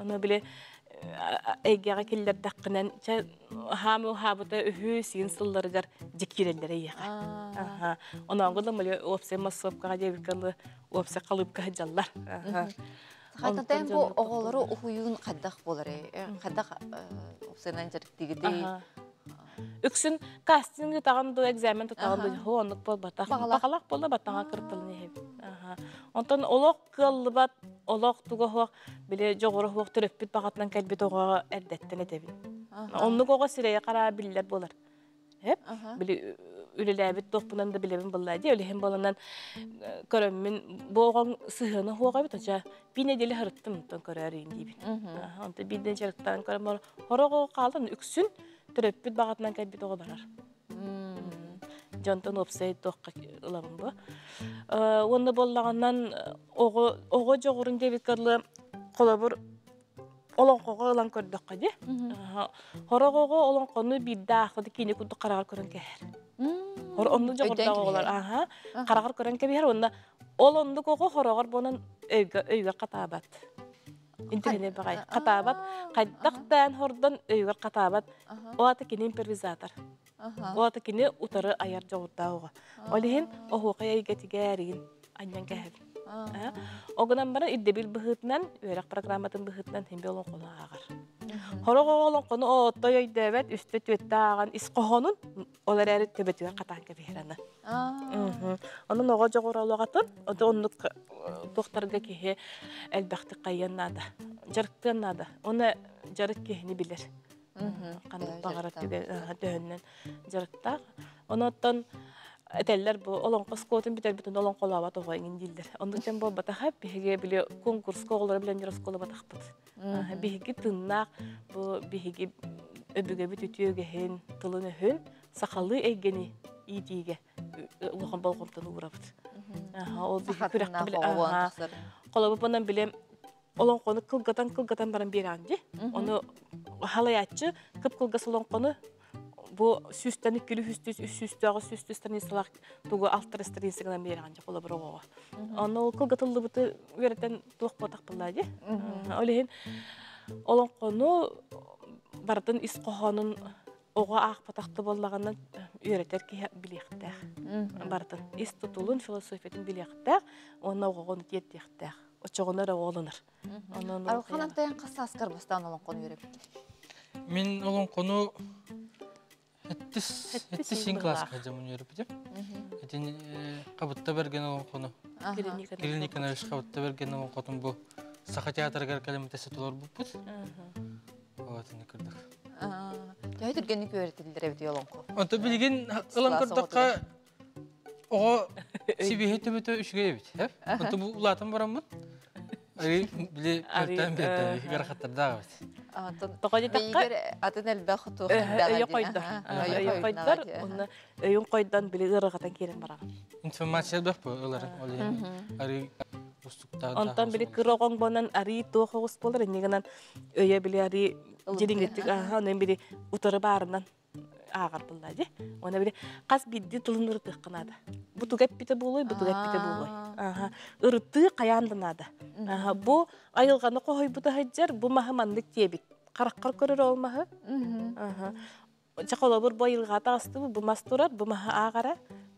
Ону били эйгэҕэ киллэрдэххинэн чэ хаамы хаабыта үһү сиин сылларыгар дьэ киирэллэрэ эйиэхэ. Онооҥу да мали уопсай массовкаҕа диэбиккэ уопсай халыыпка сылдьаллар. Хататайын бу оҕолору уһуйуун хайдах буолар хайдах уопсайынан дьарыктыгытый? Үксүн кастинг ытаҕын дуу, экзамен тутаҕын дуу, хоо оннук буолбатах. Баҕалаах буолла баттаҥа кыртылын иһэбин. Онтон олох кыаллыбат, олох туга суох, били дьоҕура суох төрөппүт баҕатынан кэлбит оҕоҕо эрдэттэн этэбин. Оннук оҕо сирэйэ хараа биллэр буолар. Эп, били үлэлээбит туохпунан да билэбин буоллаа дии, үлэһин буоланан көрөммүн бу оҕоҥ сыһыана суох эбит, оча биир нэдиэлэ сырыттым онтон көрөөрүн диибин. Онтон биир нэдиэлэ дьарыктаан көрөн хорох оҕо хаалан үксүн төрөппүт баҕатынан кэлбит оҕо барар. Дьонтон уопсай туохха ылабын бу. Уонна буоллаҕынан оҕо оҕо дьоҕурун диэбиккэ дылы холобур олоҥхоҕо ылан көрдөххө дии. Хорох оҕо олоҥхону биирдэ аахпыты киинэ курдук хараҕар көрөн кэһэр. Хор оннук дьоҕурдаах оҕолор аха хараҕар көрөн кэбиһэр уонна ол оннук оҕо хороҕор буолан өйгө өйгөр хатаабат. Интэриэһинэй баҕайы. Хатаабат. Хайдах даан хордон өйүгэр хатаабат. Ол аата кини импровизатор. Ол аата кини утары айар дьоҕурдаах оҕо. Ол иһин оһуохай эйгэтигэр игин анньан кэһэбин. Ол гынан баран ирдэбил быһыытынан, үөрэх программатын быһыытынан химби олоҥхону ааҕар. Хорох оҕо олоҥхону ооттой өйдөөбөт, үстэ-түөттэ ааҕан ис хоһоонун ол эрээри төбөтүгэр хатаан кэбиһэр аны. Онон оҕо дьоҕура олоҕатын, оннук туохтарга киһи элбэхтик хайыан наада, дьарыктыан наада. Оны дьарык киһини билэр. Ханнык баҕарар төһөннөн дьарыктаах. Онуттан этэллэр бу олоҥхо оскуолатын бүтэрбитин олоҥхолообот оҕо иҥин дииллэр. Оннук дьон буолбатаха биһиги били конкурска оҕолору билэн оскуолабатахпыт. Биһиги тыыннаах бу биһиги өбүгэбит үтүө үгэһин, тылын-өһүн сахалыы эйгэни иитиигэ улахан болҕомтону уурабыт. Ол биһиги күрэххэ били холобур билем олоҥхону кылгатан-кылгатан баран биэрэҕин дии. Ону халайааччы кып-кылгас олоҥхону бу сүүстэн иккили үстүс үс сүүстээҕи сүүстүү страницалаах тугу алтара страница гынан биэрэҕин дьэ холобур оҕоҕо. Ону ол кылгатыллыбыты үөрэтэн туох буотахпыллаа дии. Ол иһин олоҥхону барытын ис хоһоонун оҕо аахпатахта буоллаҕына үөрэтэр киһи билиэхтээх. Барытын ис тутулун, философиятын билиэхтээх уонна оҕоҕо ону тиэрдиэхтээх. Оччоҕуна эрэ оҕолонор. Онон Арылхан Антайан хас сааскар бастаан олоҥхону үөрэппит? Мин олоҥхону Хэттис син класска дьомун үөрэппитим. Итин Хабытта Бэргэн олоҥхону. Кирилл Николаевич Хабытта Бэргэн олоҥхотун бу Саха театрыгар кэлэммитэ толорбуппут. Вот ини кырдык. Төһө түргэнник үөрэтиллэр эбит олоҥхо? Онто билигин ылан көрдөххө оҕо сибиһи төбөтө үчүгэй эбит. Онто бу улаатан бараммыт били төртөн биэрдэ ыарахаттардаах эбит. Тоҕо диэтэххэ атын элбэх туох өйө хойдор. Өйө хойдор, уонна өйүн хойдон били ыарырҕатан киирэн бараҕын. Информация элбэх бу ылар. Ол иһин арыы устуктаах. Онтон били кыра оҕоҥ буолан арыы туох оҕус буолар инньэ гынан өйө били арыы дьириҥэтик аха онон били утары баарынан ааҕар буолла дии. Уонна били хас биирдии тылын ырытыахха наада. Бу туга эппитэ буолуой, бу туга эппитэ буолуой. Аха. Ырытыы хайаан да наада. Аха. Бу айылҕаны хоһуйбута сылдьар, бу маһы маннык диэбит. Хараххар көрөр ол маһы. Аха. Чэ холобур бу айылҕа таҕыстыбыт, бу мас турар, бу маһы ааҕара,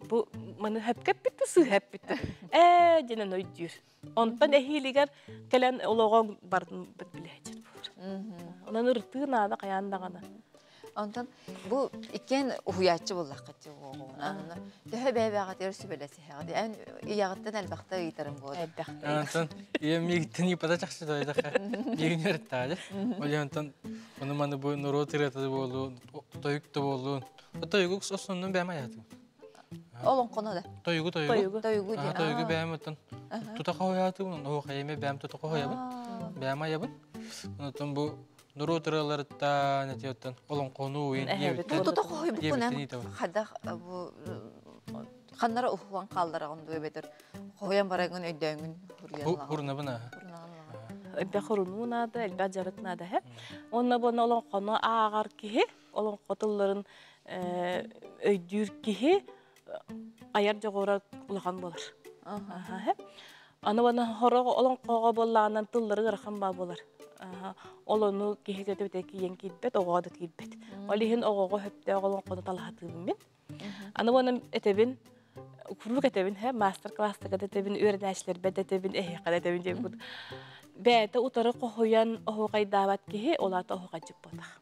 бу маны хөпкөппүттү, сыыһа эппиттү. Ээ диэн өйдүүр. Онтон эһиилигэр кэлэн олоҕоҥ барын билээччит буолар. Онон ырытыы наада хайаан даҕаны. Онтон бу иккиэн уһуйааччы буоллаххыт оҕоҕунан. Төһө бэйэ-бэйэҕитигэр сүбэлэсиһэҕит? Эн ийэҕиттэн элбэхтэ ыйытарым буолар. Элбэхтэ. Онтон ийэм миигиттэн ыйыппата чахчы дойдоха. Миигин үөрэттээли. Ол онтон ону маны бу норуот ырыата буолуун, тойук да буолуун. Тойугу основном бэйэм айаатым. Олоҥхону да. Тойугу тойугу. Тойугу диэн. Тойугу бэйэм оттон тута хоһуйаатым, оһуохайыма бэйэм тута хоһуйабын. Бэйэм айабын. Онтон бу норуот ырыаларыттан этиоттан олоҥхону уйун диэбиттэн. Тута хоһуйбуккун хайдах бу ханнара уһуан хааллараҕын дуо эбэтэр хоһуйан бараҥын өйдөөҥүн хуруйан Хурунабын аа. Элбэх хурунуу наада, элбэх дьарык наада һэ. Онно буонна олоҥхону ааҕар киһи, олоҥхо тылларын өйдүүр киһи айар дьоҕура улахан буолар. Аны уонна хорох олоҥхоҕо буоллаҕынан тыллары ыарахан баа буолар. Ол ону киһи көтөбүтэ киийэн киирбэт, оҕоҕо да киирбэт. Ол иһин оҕоҕо сөптөөх олоҥхону талаһатыыбын мин. Аны уонна этэбин, куруук этэбин, һэ, мастер-класстарга да этэбин, үөрэнээччилэрбэр да этэбин, эһиэхэ да этэбин диэн курдук. Бэйэтэ утары хоһуйан оһуохайдаабат киһи, ол аата оһуохайдьыт буолтах.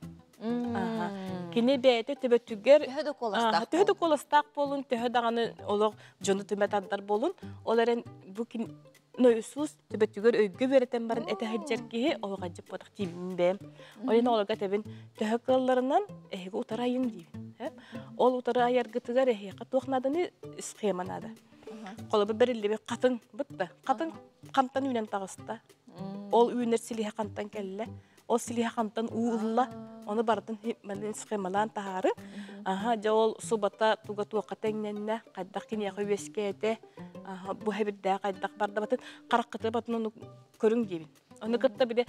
Кини бэйэтэ төбөтүгэр төһө да куоластаах төһө да куоластаах буолун, төһө даҕаны олох дьону түмэ тардар буолун, ол эрэн бу кин Иисус төбөтүгэр өйгө үөрэтэн баран этэ сылдьар киһи оһуохайдьыт буолтах диибин бэйэм. Ол иһин оҕолорго этэбин, төһө кыалларынан эһиги утары айыҥ диибин. Ол утары айаргытыгар эһиэхэ туох нааданы схема наада. Холобур бэриллибит хатыҥ бытта. Хатыҥ хантан үүнэн таҕыста. Ол үүнэр силиһэ хантан кэллэ. Ол силиһэ хантан уу ылла. Ону барытын схемалаан таһаары. Аха, дьэ ол субата туга туохха тэҥнэннэ, хайдах киниэхэ үөскээтэ, бу хэбирдээх хайдах барда батын хараххыты батын ону көрүҥ диибин. Ону кытта били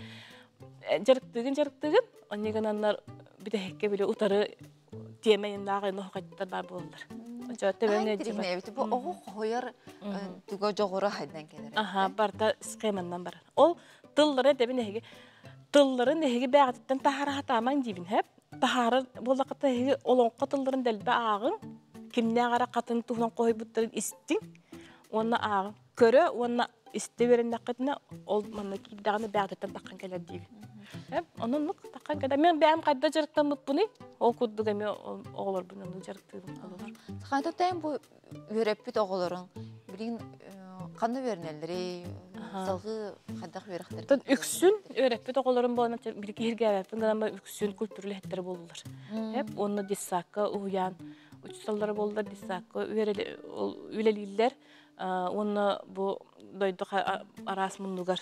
дьарыктыгын дьарыктыгын, онньа гынаннар бүтэһиккэ били утары тиэмэ иннаах хайтар баар буолаллар. Бу оҕо хоһуйар туга дьоҕура хайдан кэлэр. Аха, барта схеманнан барар. Ол тыллары этэбин эһиги тылларын эһиги бэҕэтиттэн таһаара хатаамаҥ диибин хэп. Таһаарар буоллаххыта эһиги олоҥхо тылларын дэлбэ ааҕыҥ, кимнээх эрэ хатын туһунан хоһуйбуттарын истиҥ уонна ааҕыҥ. Көрө уонна истэ үөрэннэххитинэ ол манна киирдэҕинэ бэҕэтиттэн таххан кэлэр диибин. Онон нук таххан кэлэр. Мен бэйэм хайда дьарыктаммыппыный, ол курдук эмиэ оҕолорбун оннук дьарыктыыбын холобур. Сахаататтайын бу үөрэппит оҕолоруҥ билигин ханна үөрэнэллэрий? Салгыы хайдах үөрэхтэр? Үксүн үөрэппит оҕолорум буолан били киһиргээбэппин гынан үксүн культура үлэһиттэрэ буоллулар. Уонна детсадка уһуйаан учууталлара буоллар, детсадка үлэлииллэр. Уонна бу дойду араас муннугар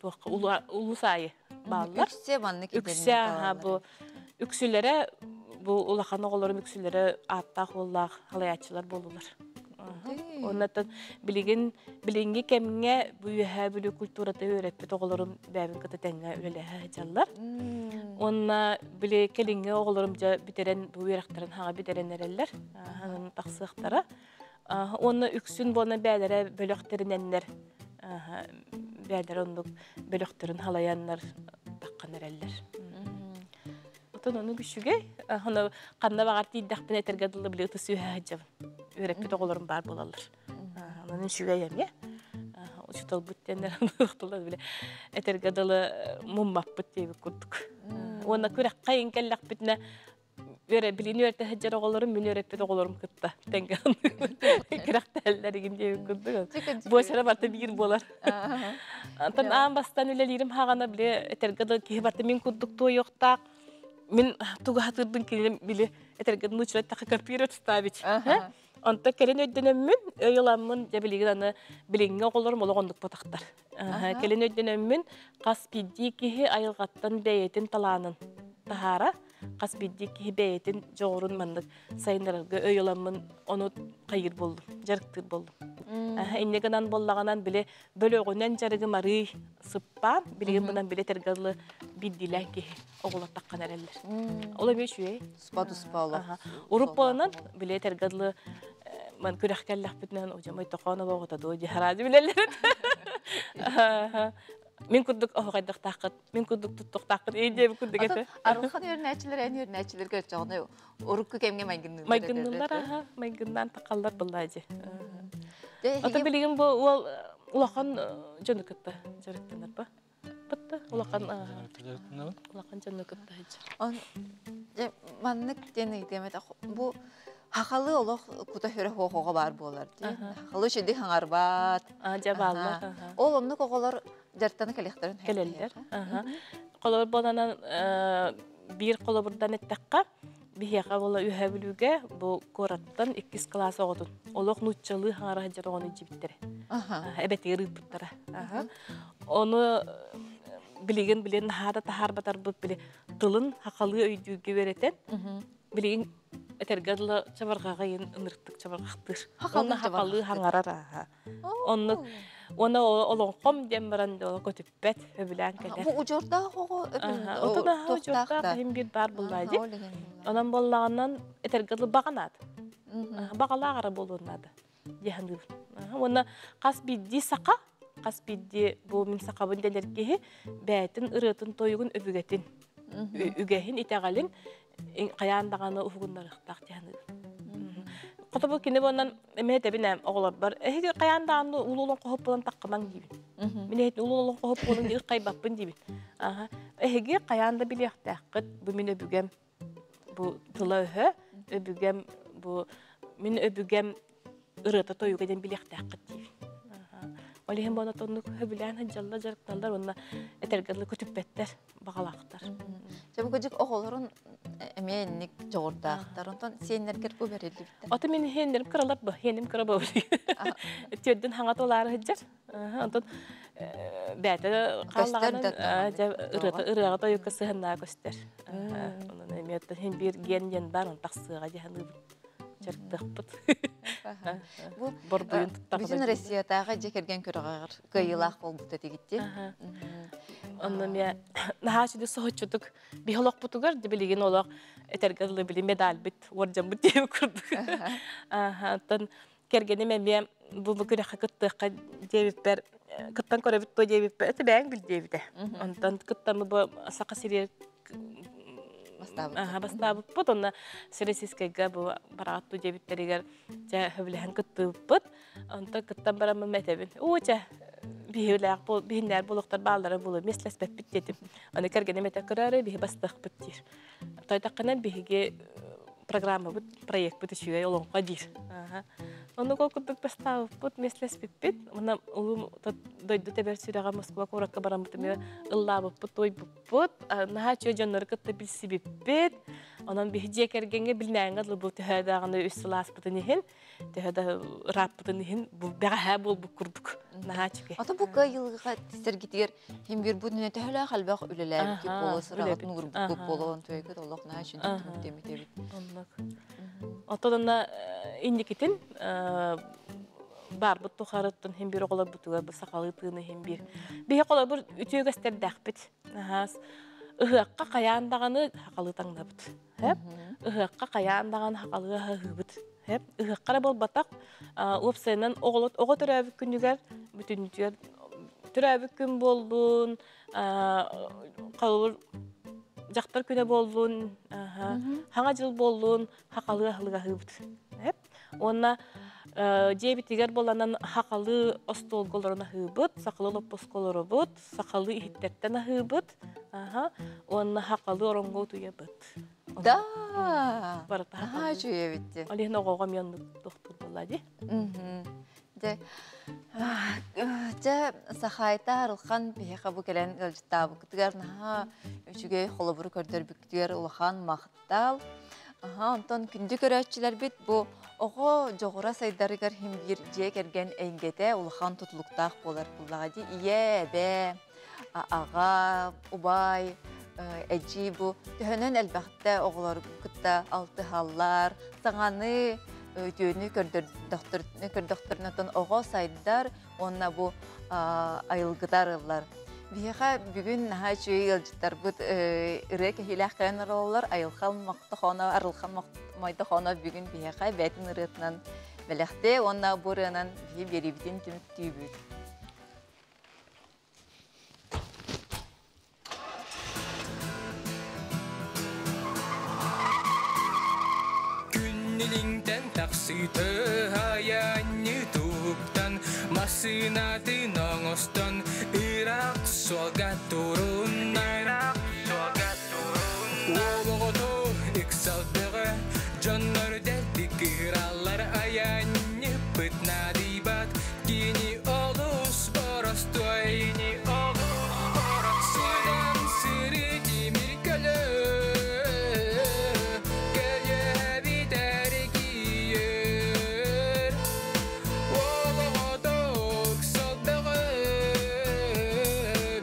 туохха улуус аайы бааллар. Үксэ маннык Үксэ бу үксүлэрэ бу улахан оҕолорум үксүлэрэ ааттаах уоллаах халайааччылар буолулар. Оннаттан билигин билиҥҥи кэмҥэ бу үөһээ Бүлүү культурата үөрэппит оҕолорум бэйэбин кытта тэҥҥэ үлэлэһэ сылдьаллар. Уонна били кэлиҥҥи оҕолорум дьэ бүтэрэн бу үөрэхтэрин хаҥа бүтэрэн эрэллэр. Ханан тахсыахтара. Уонна үксүн буолан бээлэрэ бөлөхтөрүнэннэр бээлэрэ оннук бөлөхтөрүн халайаннар таххан эрэллэр. Отон ону үчүгэй. Ону ханна баҕар тиийдэхпинэ этэргэ дылы били ытыс үөһэ сылдьабын. Үөрэппит оҕолорум баар буолаллар. Онон үчүгэй эмиэ. Учууталбыт диэннэр тылла били этэргэ дылы муммаппыт диэбит курдук. Уонна күрэххэ иҥ кэллэхпитинэ үөрэ билин үөрэтэ сылдьар оҕолорум мин үөрэппит оҕолорум кытта тэҥҥэ күрэхтэһэллэр игин диэбит курдук. Буочара барыта биир буолар. Антон аан бастаан үлэлиирим хаҕана били этэргэ да киһи барыта мин курдук туойуохтаах. Мин тугу хатыырбын кинини били этэргэ нуучча эттэххэ копировать ставить. Онто кэлин өйдөнөммүн, өй ыламмын, дьэ билигин аны билиҥҥи оҕолорум олох оннук ботахтар. Кэлин өйдөнөммүн, хас биирдии киһи айылҕаттан бэйэтин талаанын таһаара, хас биирдии киһи бэйэтин дьоҕурун маннык сайыннарарга өй ыламмын ону хайыыр буоллум, дьарыктыыр буоллум. Инньэ гынан буоллаҕынан били бөлөҕүнэн дьарыгым арыый сыппаан, билигин мынан били этэргэ дылы биирдиилээн киһи оҕолор таххан эрэллэр. Ол эмиэ үчүгэй. Туспа-туспа олох. Уруп буоланан били этэргэ дылы ман күрэх кэллэхпитинэн ужамай тохоон оҕото дуу дии хараады билэллэр. Мин курдук оһоҕойдохтааххыт, мин курдук туттуохтааххыт, ей диэбит курдук этэ. Арылхан үөрэнээччилэр эн үөрэнээччилэргэ оччоҕуна урукку кэмҥэ майгынныыллар. Майгынныыллар аха, майгыннаан тахаллар былаа дьи. Ото билигин бу уол улахан дьону кытта дьарыктанар ба. Бытта улахан улахан дьону кытта сылдьар. Маннык диэн ыйытыам этэ. Бу хахалы олох кута хүрэ хуохоҕо баар буолар дии. Хахалы үчүгэй хаҥарбат. Дьэ бааллар. Ол оннук оҕолор дьарыктана кэлиэхтэрин кэлэллэр. Холобур буоланан биир холобурдан эттэххэ, биһиэхэ буола Үөһээ Бүлүүгэ бу куораттан иккис кылаас оҕотун олох нууччалыы хаҥара сылдьар оҕону илдьибиттэрэ. Эбэтигэр ыыппыттара. Ону билигин билин наһаа да таһаарбатарбыт били тылын хахалыы өйдүүргэ үөрэтэн билигин этэргэ дылы чабырҕаҕа иин ынырыктык чабырҕахтыыр. Онно хахалыы хаҥарар ааһа. Оннук уонна олоҥхом диэн баран көтүппэт, өбүлээн кэлэр. Бу удьуордаах оҕо Отун аһа удьуордаах иһин биир баар буллаа дии. Онон буоллаҕынан этэргэ дылы баҕанаат. Баҕалаах ара буолуон наада дии саныыбын. Уонна хас биирдии саха, хас биирдии бу мин сахабын дэнэр киһи бэйэтин ырыатын тойугун өбүгэтин, үгэһин, итэҕэлин хайаан даҕаны уһугуннарыахтаах дии саныыбын. Хотобу кини буонан эмиэ этэбин ээ оҕолорбор эһиги хайаан даҕаны улуу олоҥхоһут буолан таххымаҥ диибин. Мин эһитин улуу олоҥхоһут буолан диир хайбаппын диибин. Аха. Эһиги хайаан да билиэхтээххит бу мин өбүгэм бу тыла-өһө, өбүгэм бу мин өбүгэм ырыата тойуга диэн билиэхтээххит диибин. Ол иһин буона тоннук сөбүлээн сылдьаллар, дьарыктаналлар уонна этэргэ дылы көтүппэттэр, баҕалаахтар. Дьэ бу кыдьык оҕолорун эмиэ инник дьоҕурдаахтар. Онтон сиэннэргэр бу бэриллибиттэр. Ото мин сиэннэрим кыралар бу, сиэним кыра бу. Түөрдүн хаҥа тулаары сылдьар. Онтон бэйэтэ хааллаҕына дьэ ырыата ырыаҕа тойукка сыһыннаа көстөр. Онон эмиэ иһин биир ген диэн баар, он тахсыаҕа дии саныыбын. Дьарыктыахпыт. Бу Борбуйун туттаҕына. Бүтүн Россиятааҕы дьиэ кэргэн күрэҕэр кыайыылаах буолбут этигитти. Онно эмиэ наһаа сүдү соһуччутук биһи олохпутугар билигин олох этэргэ дылы били медальбит уордьаммыт диэбит курдук. Оттон кэргэним эмиэ бу күрэххэ кыттыахха диэбиппэр кыттан көрөбүт дуо диэбиппэр это бэйэҥ бил диэбитэ. Онтон кыттаммы бу Саха сиригэр бастаабыппыт. Онно Всероссийскайга бу бараҕаттуу диэбиттэригэр дьэ сөбүлэһэн кыттыбыппыт. Онтон кыттан бараммын этэбин. Уу чэ биһилээх биһиннээр буолуохтар бааллара буолуо миэстэлэспэппит диэтим. Аны кэргэним этэ көрөөрү биһи бастыахпыт диир. Тойтаххынан биһиги программабыт, проекпыт үчүгэй олоҥхо диир. Оннук ол курдук бастаабыппыт, миэстэлэспиппит. Уонна улуу дойду тэбэр сүрэҕэ Москва куоракка бараммыт эмиэ ыллаабыппыт, туойбуппут. Наһаа үчүгэй дьоннору кытта билсибиппит. Онон биһи дьиэ кэргэҥҥэ билинээҥҥэ дылы бу төһө даҕаны үс сыл ааспытын иһин төһө да ырааппытын иһин бу бэҕэһээ буолбут курдук наһаа үчүгэй. Ото бу кыайыылга сэргитигэр хим бир бу нүнэ төһөлөөх элбэх үлэлээбиккит буолуо сыраҕыт нуурбуккут буолуон туйгут олох наһаа үчүгэй түмүктэммит эбит. Оннук. Оттон онно инникитин баарбыт тухарыттан хим бир оҕолорбутугар бу сахалыы тыыны хим бир. Биһи холобур үтүө үгэстэрдээхпит. Ыһыахха хайаан даҕаны сахалыы таҥнабыт. Ыһыахха хайаан даҕаны сахалыы аһыыбыт. Ыһыахха эрэ буолбатах, уопсайынан оҕо төрөөбүт күнүгэр бүтүннүүтүгэр төрөөбүт күн буоллун, холобур дьахтар күнэ буоллун, хаҥа дьыл буоллун, хахалыы аһылык аһыыбыт. Уонна дьиэбитигэр буоланан хахалыы остуолга олорон аһыыбыт, сахалыы лоппуска олоробут, сахалыы иһиттэртэн аһыыбыт, уонна хахалыы ороҥҥо утуйабыт. Да! Барыта Наһаа үчүгэй эбит дии. Ол иһин оҕоҕо эмиэ оннук тохтуур буолла дии. Дьэ, дьэ Сахаайта Арылхан биһиэхэ бу кэлэн ыалдьыттаабыккытыгар наһаа үчүгэй холобуру көрдөрбүккүтүгэр улахан махтал. Аха, онтон күндү көрөөччүлэрбит бу оҕо дьоҕура сайдарыгар иһин биир дьиэ кэргэн эйгэтэ улахан тутулуктаах буолар буоллаҕа дии. Ийэ, эбээ, аҕа, убай, эдьиий бу төһөнөн элбэхтэ оҕолору кытта алтыһаллар, саҥаны үтүөнү көрдөхтөрүнэ оттон оҕо сайдар уонна бу айылгыта арыллар. Биһиэхэ бүгүн наһаа үчүгэй ыалдьыттарбыт ырыа кэһиилээх кэлэн олороллор. Айылхан Мохтохоно, Арылхан Мойдохоно бүгүн биһиэхэ бэйэтин ырыатынан бэлэхтиэ уонна бу ырыанан биһи биэриибитин түмүктүүбүт. Көннүлүҥтэн тахсыыты аянньы туһуктан Массыынатын оҥостон ыраах суолга турунна. Уол оҕото ыксал бөҕө, дьоннор дэлби кыыраллар айанньыппыт наадыйбат, кини олус боростуой. Сыдан сыры тимир көлө, көлүөһэбит эргийэр. Уол оҕото ыксал бөҕө,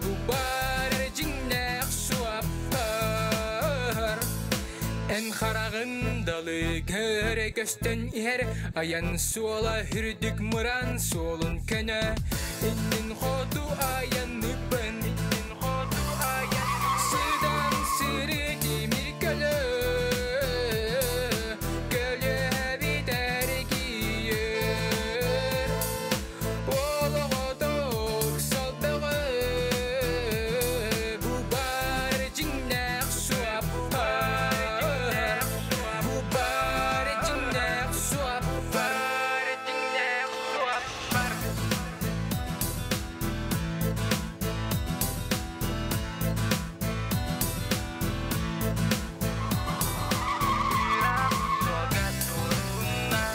бу баар дьиҥнээх суоппар. Эн хараҕын далы көрө көстөн иһэр айан суола үрдүк мыран суолун көнө иннин хоту айанныппын иннин хоту айан сыдан сыры тимир көлө көлүөһэбит эргийэр. Уол оҕото ыксал бөҕө, бу баар дьиҥнээх суоппар. Бу баар дьиҥнээх суоппар. Дьиҥнээх суоппар. Ыраах суолга турунна.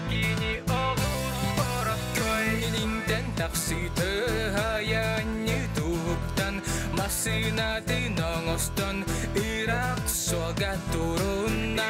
Кини олус боростуой. Илиҥтэн тахсыыты айанньы туһуктан массыынатын оҥостон ыраах суолга турунна.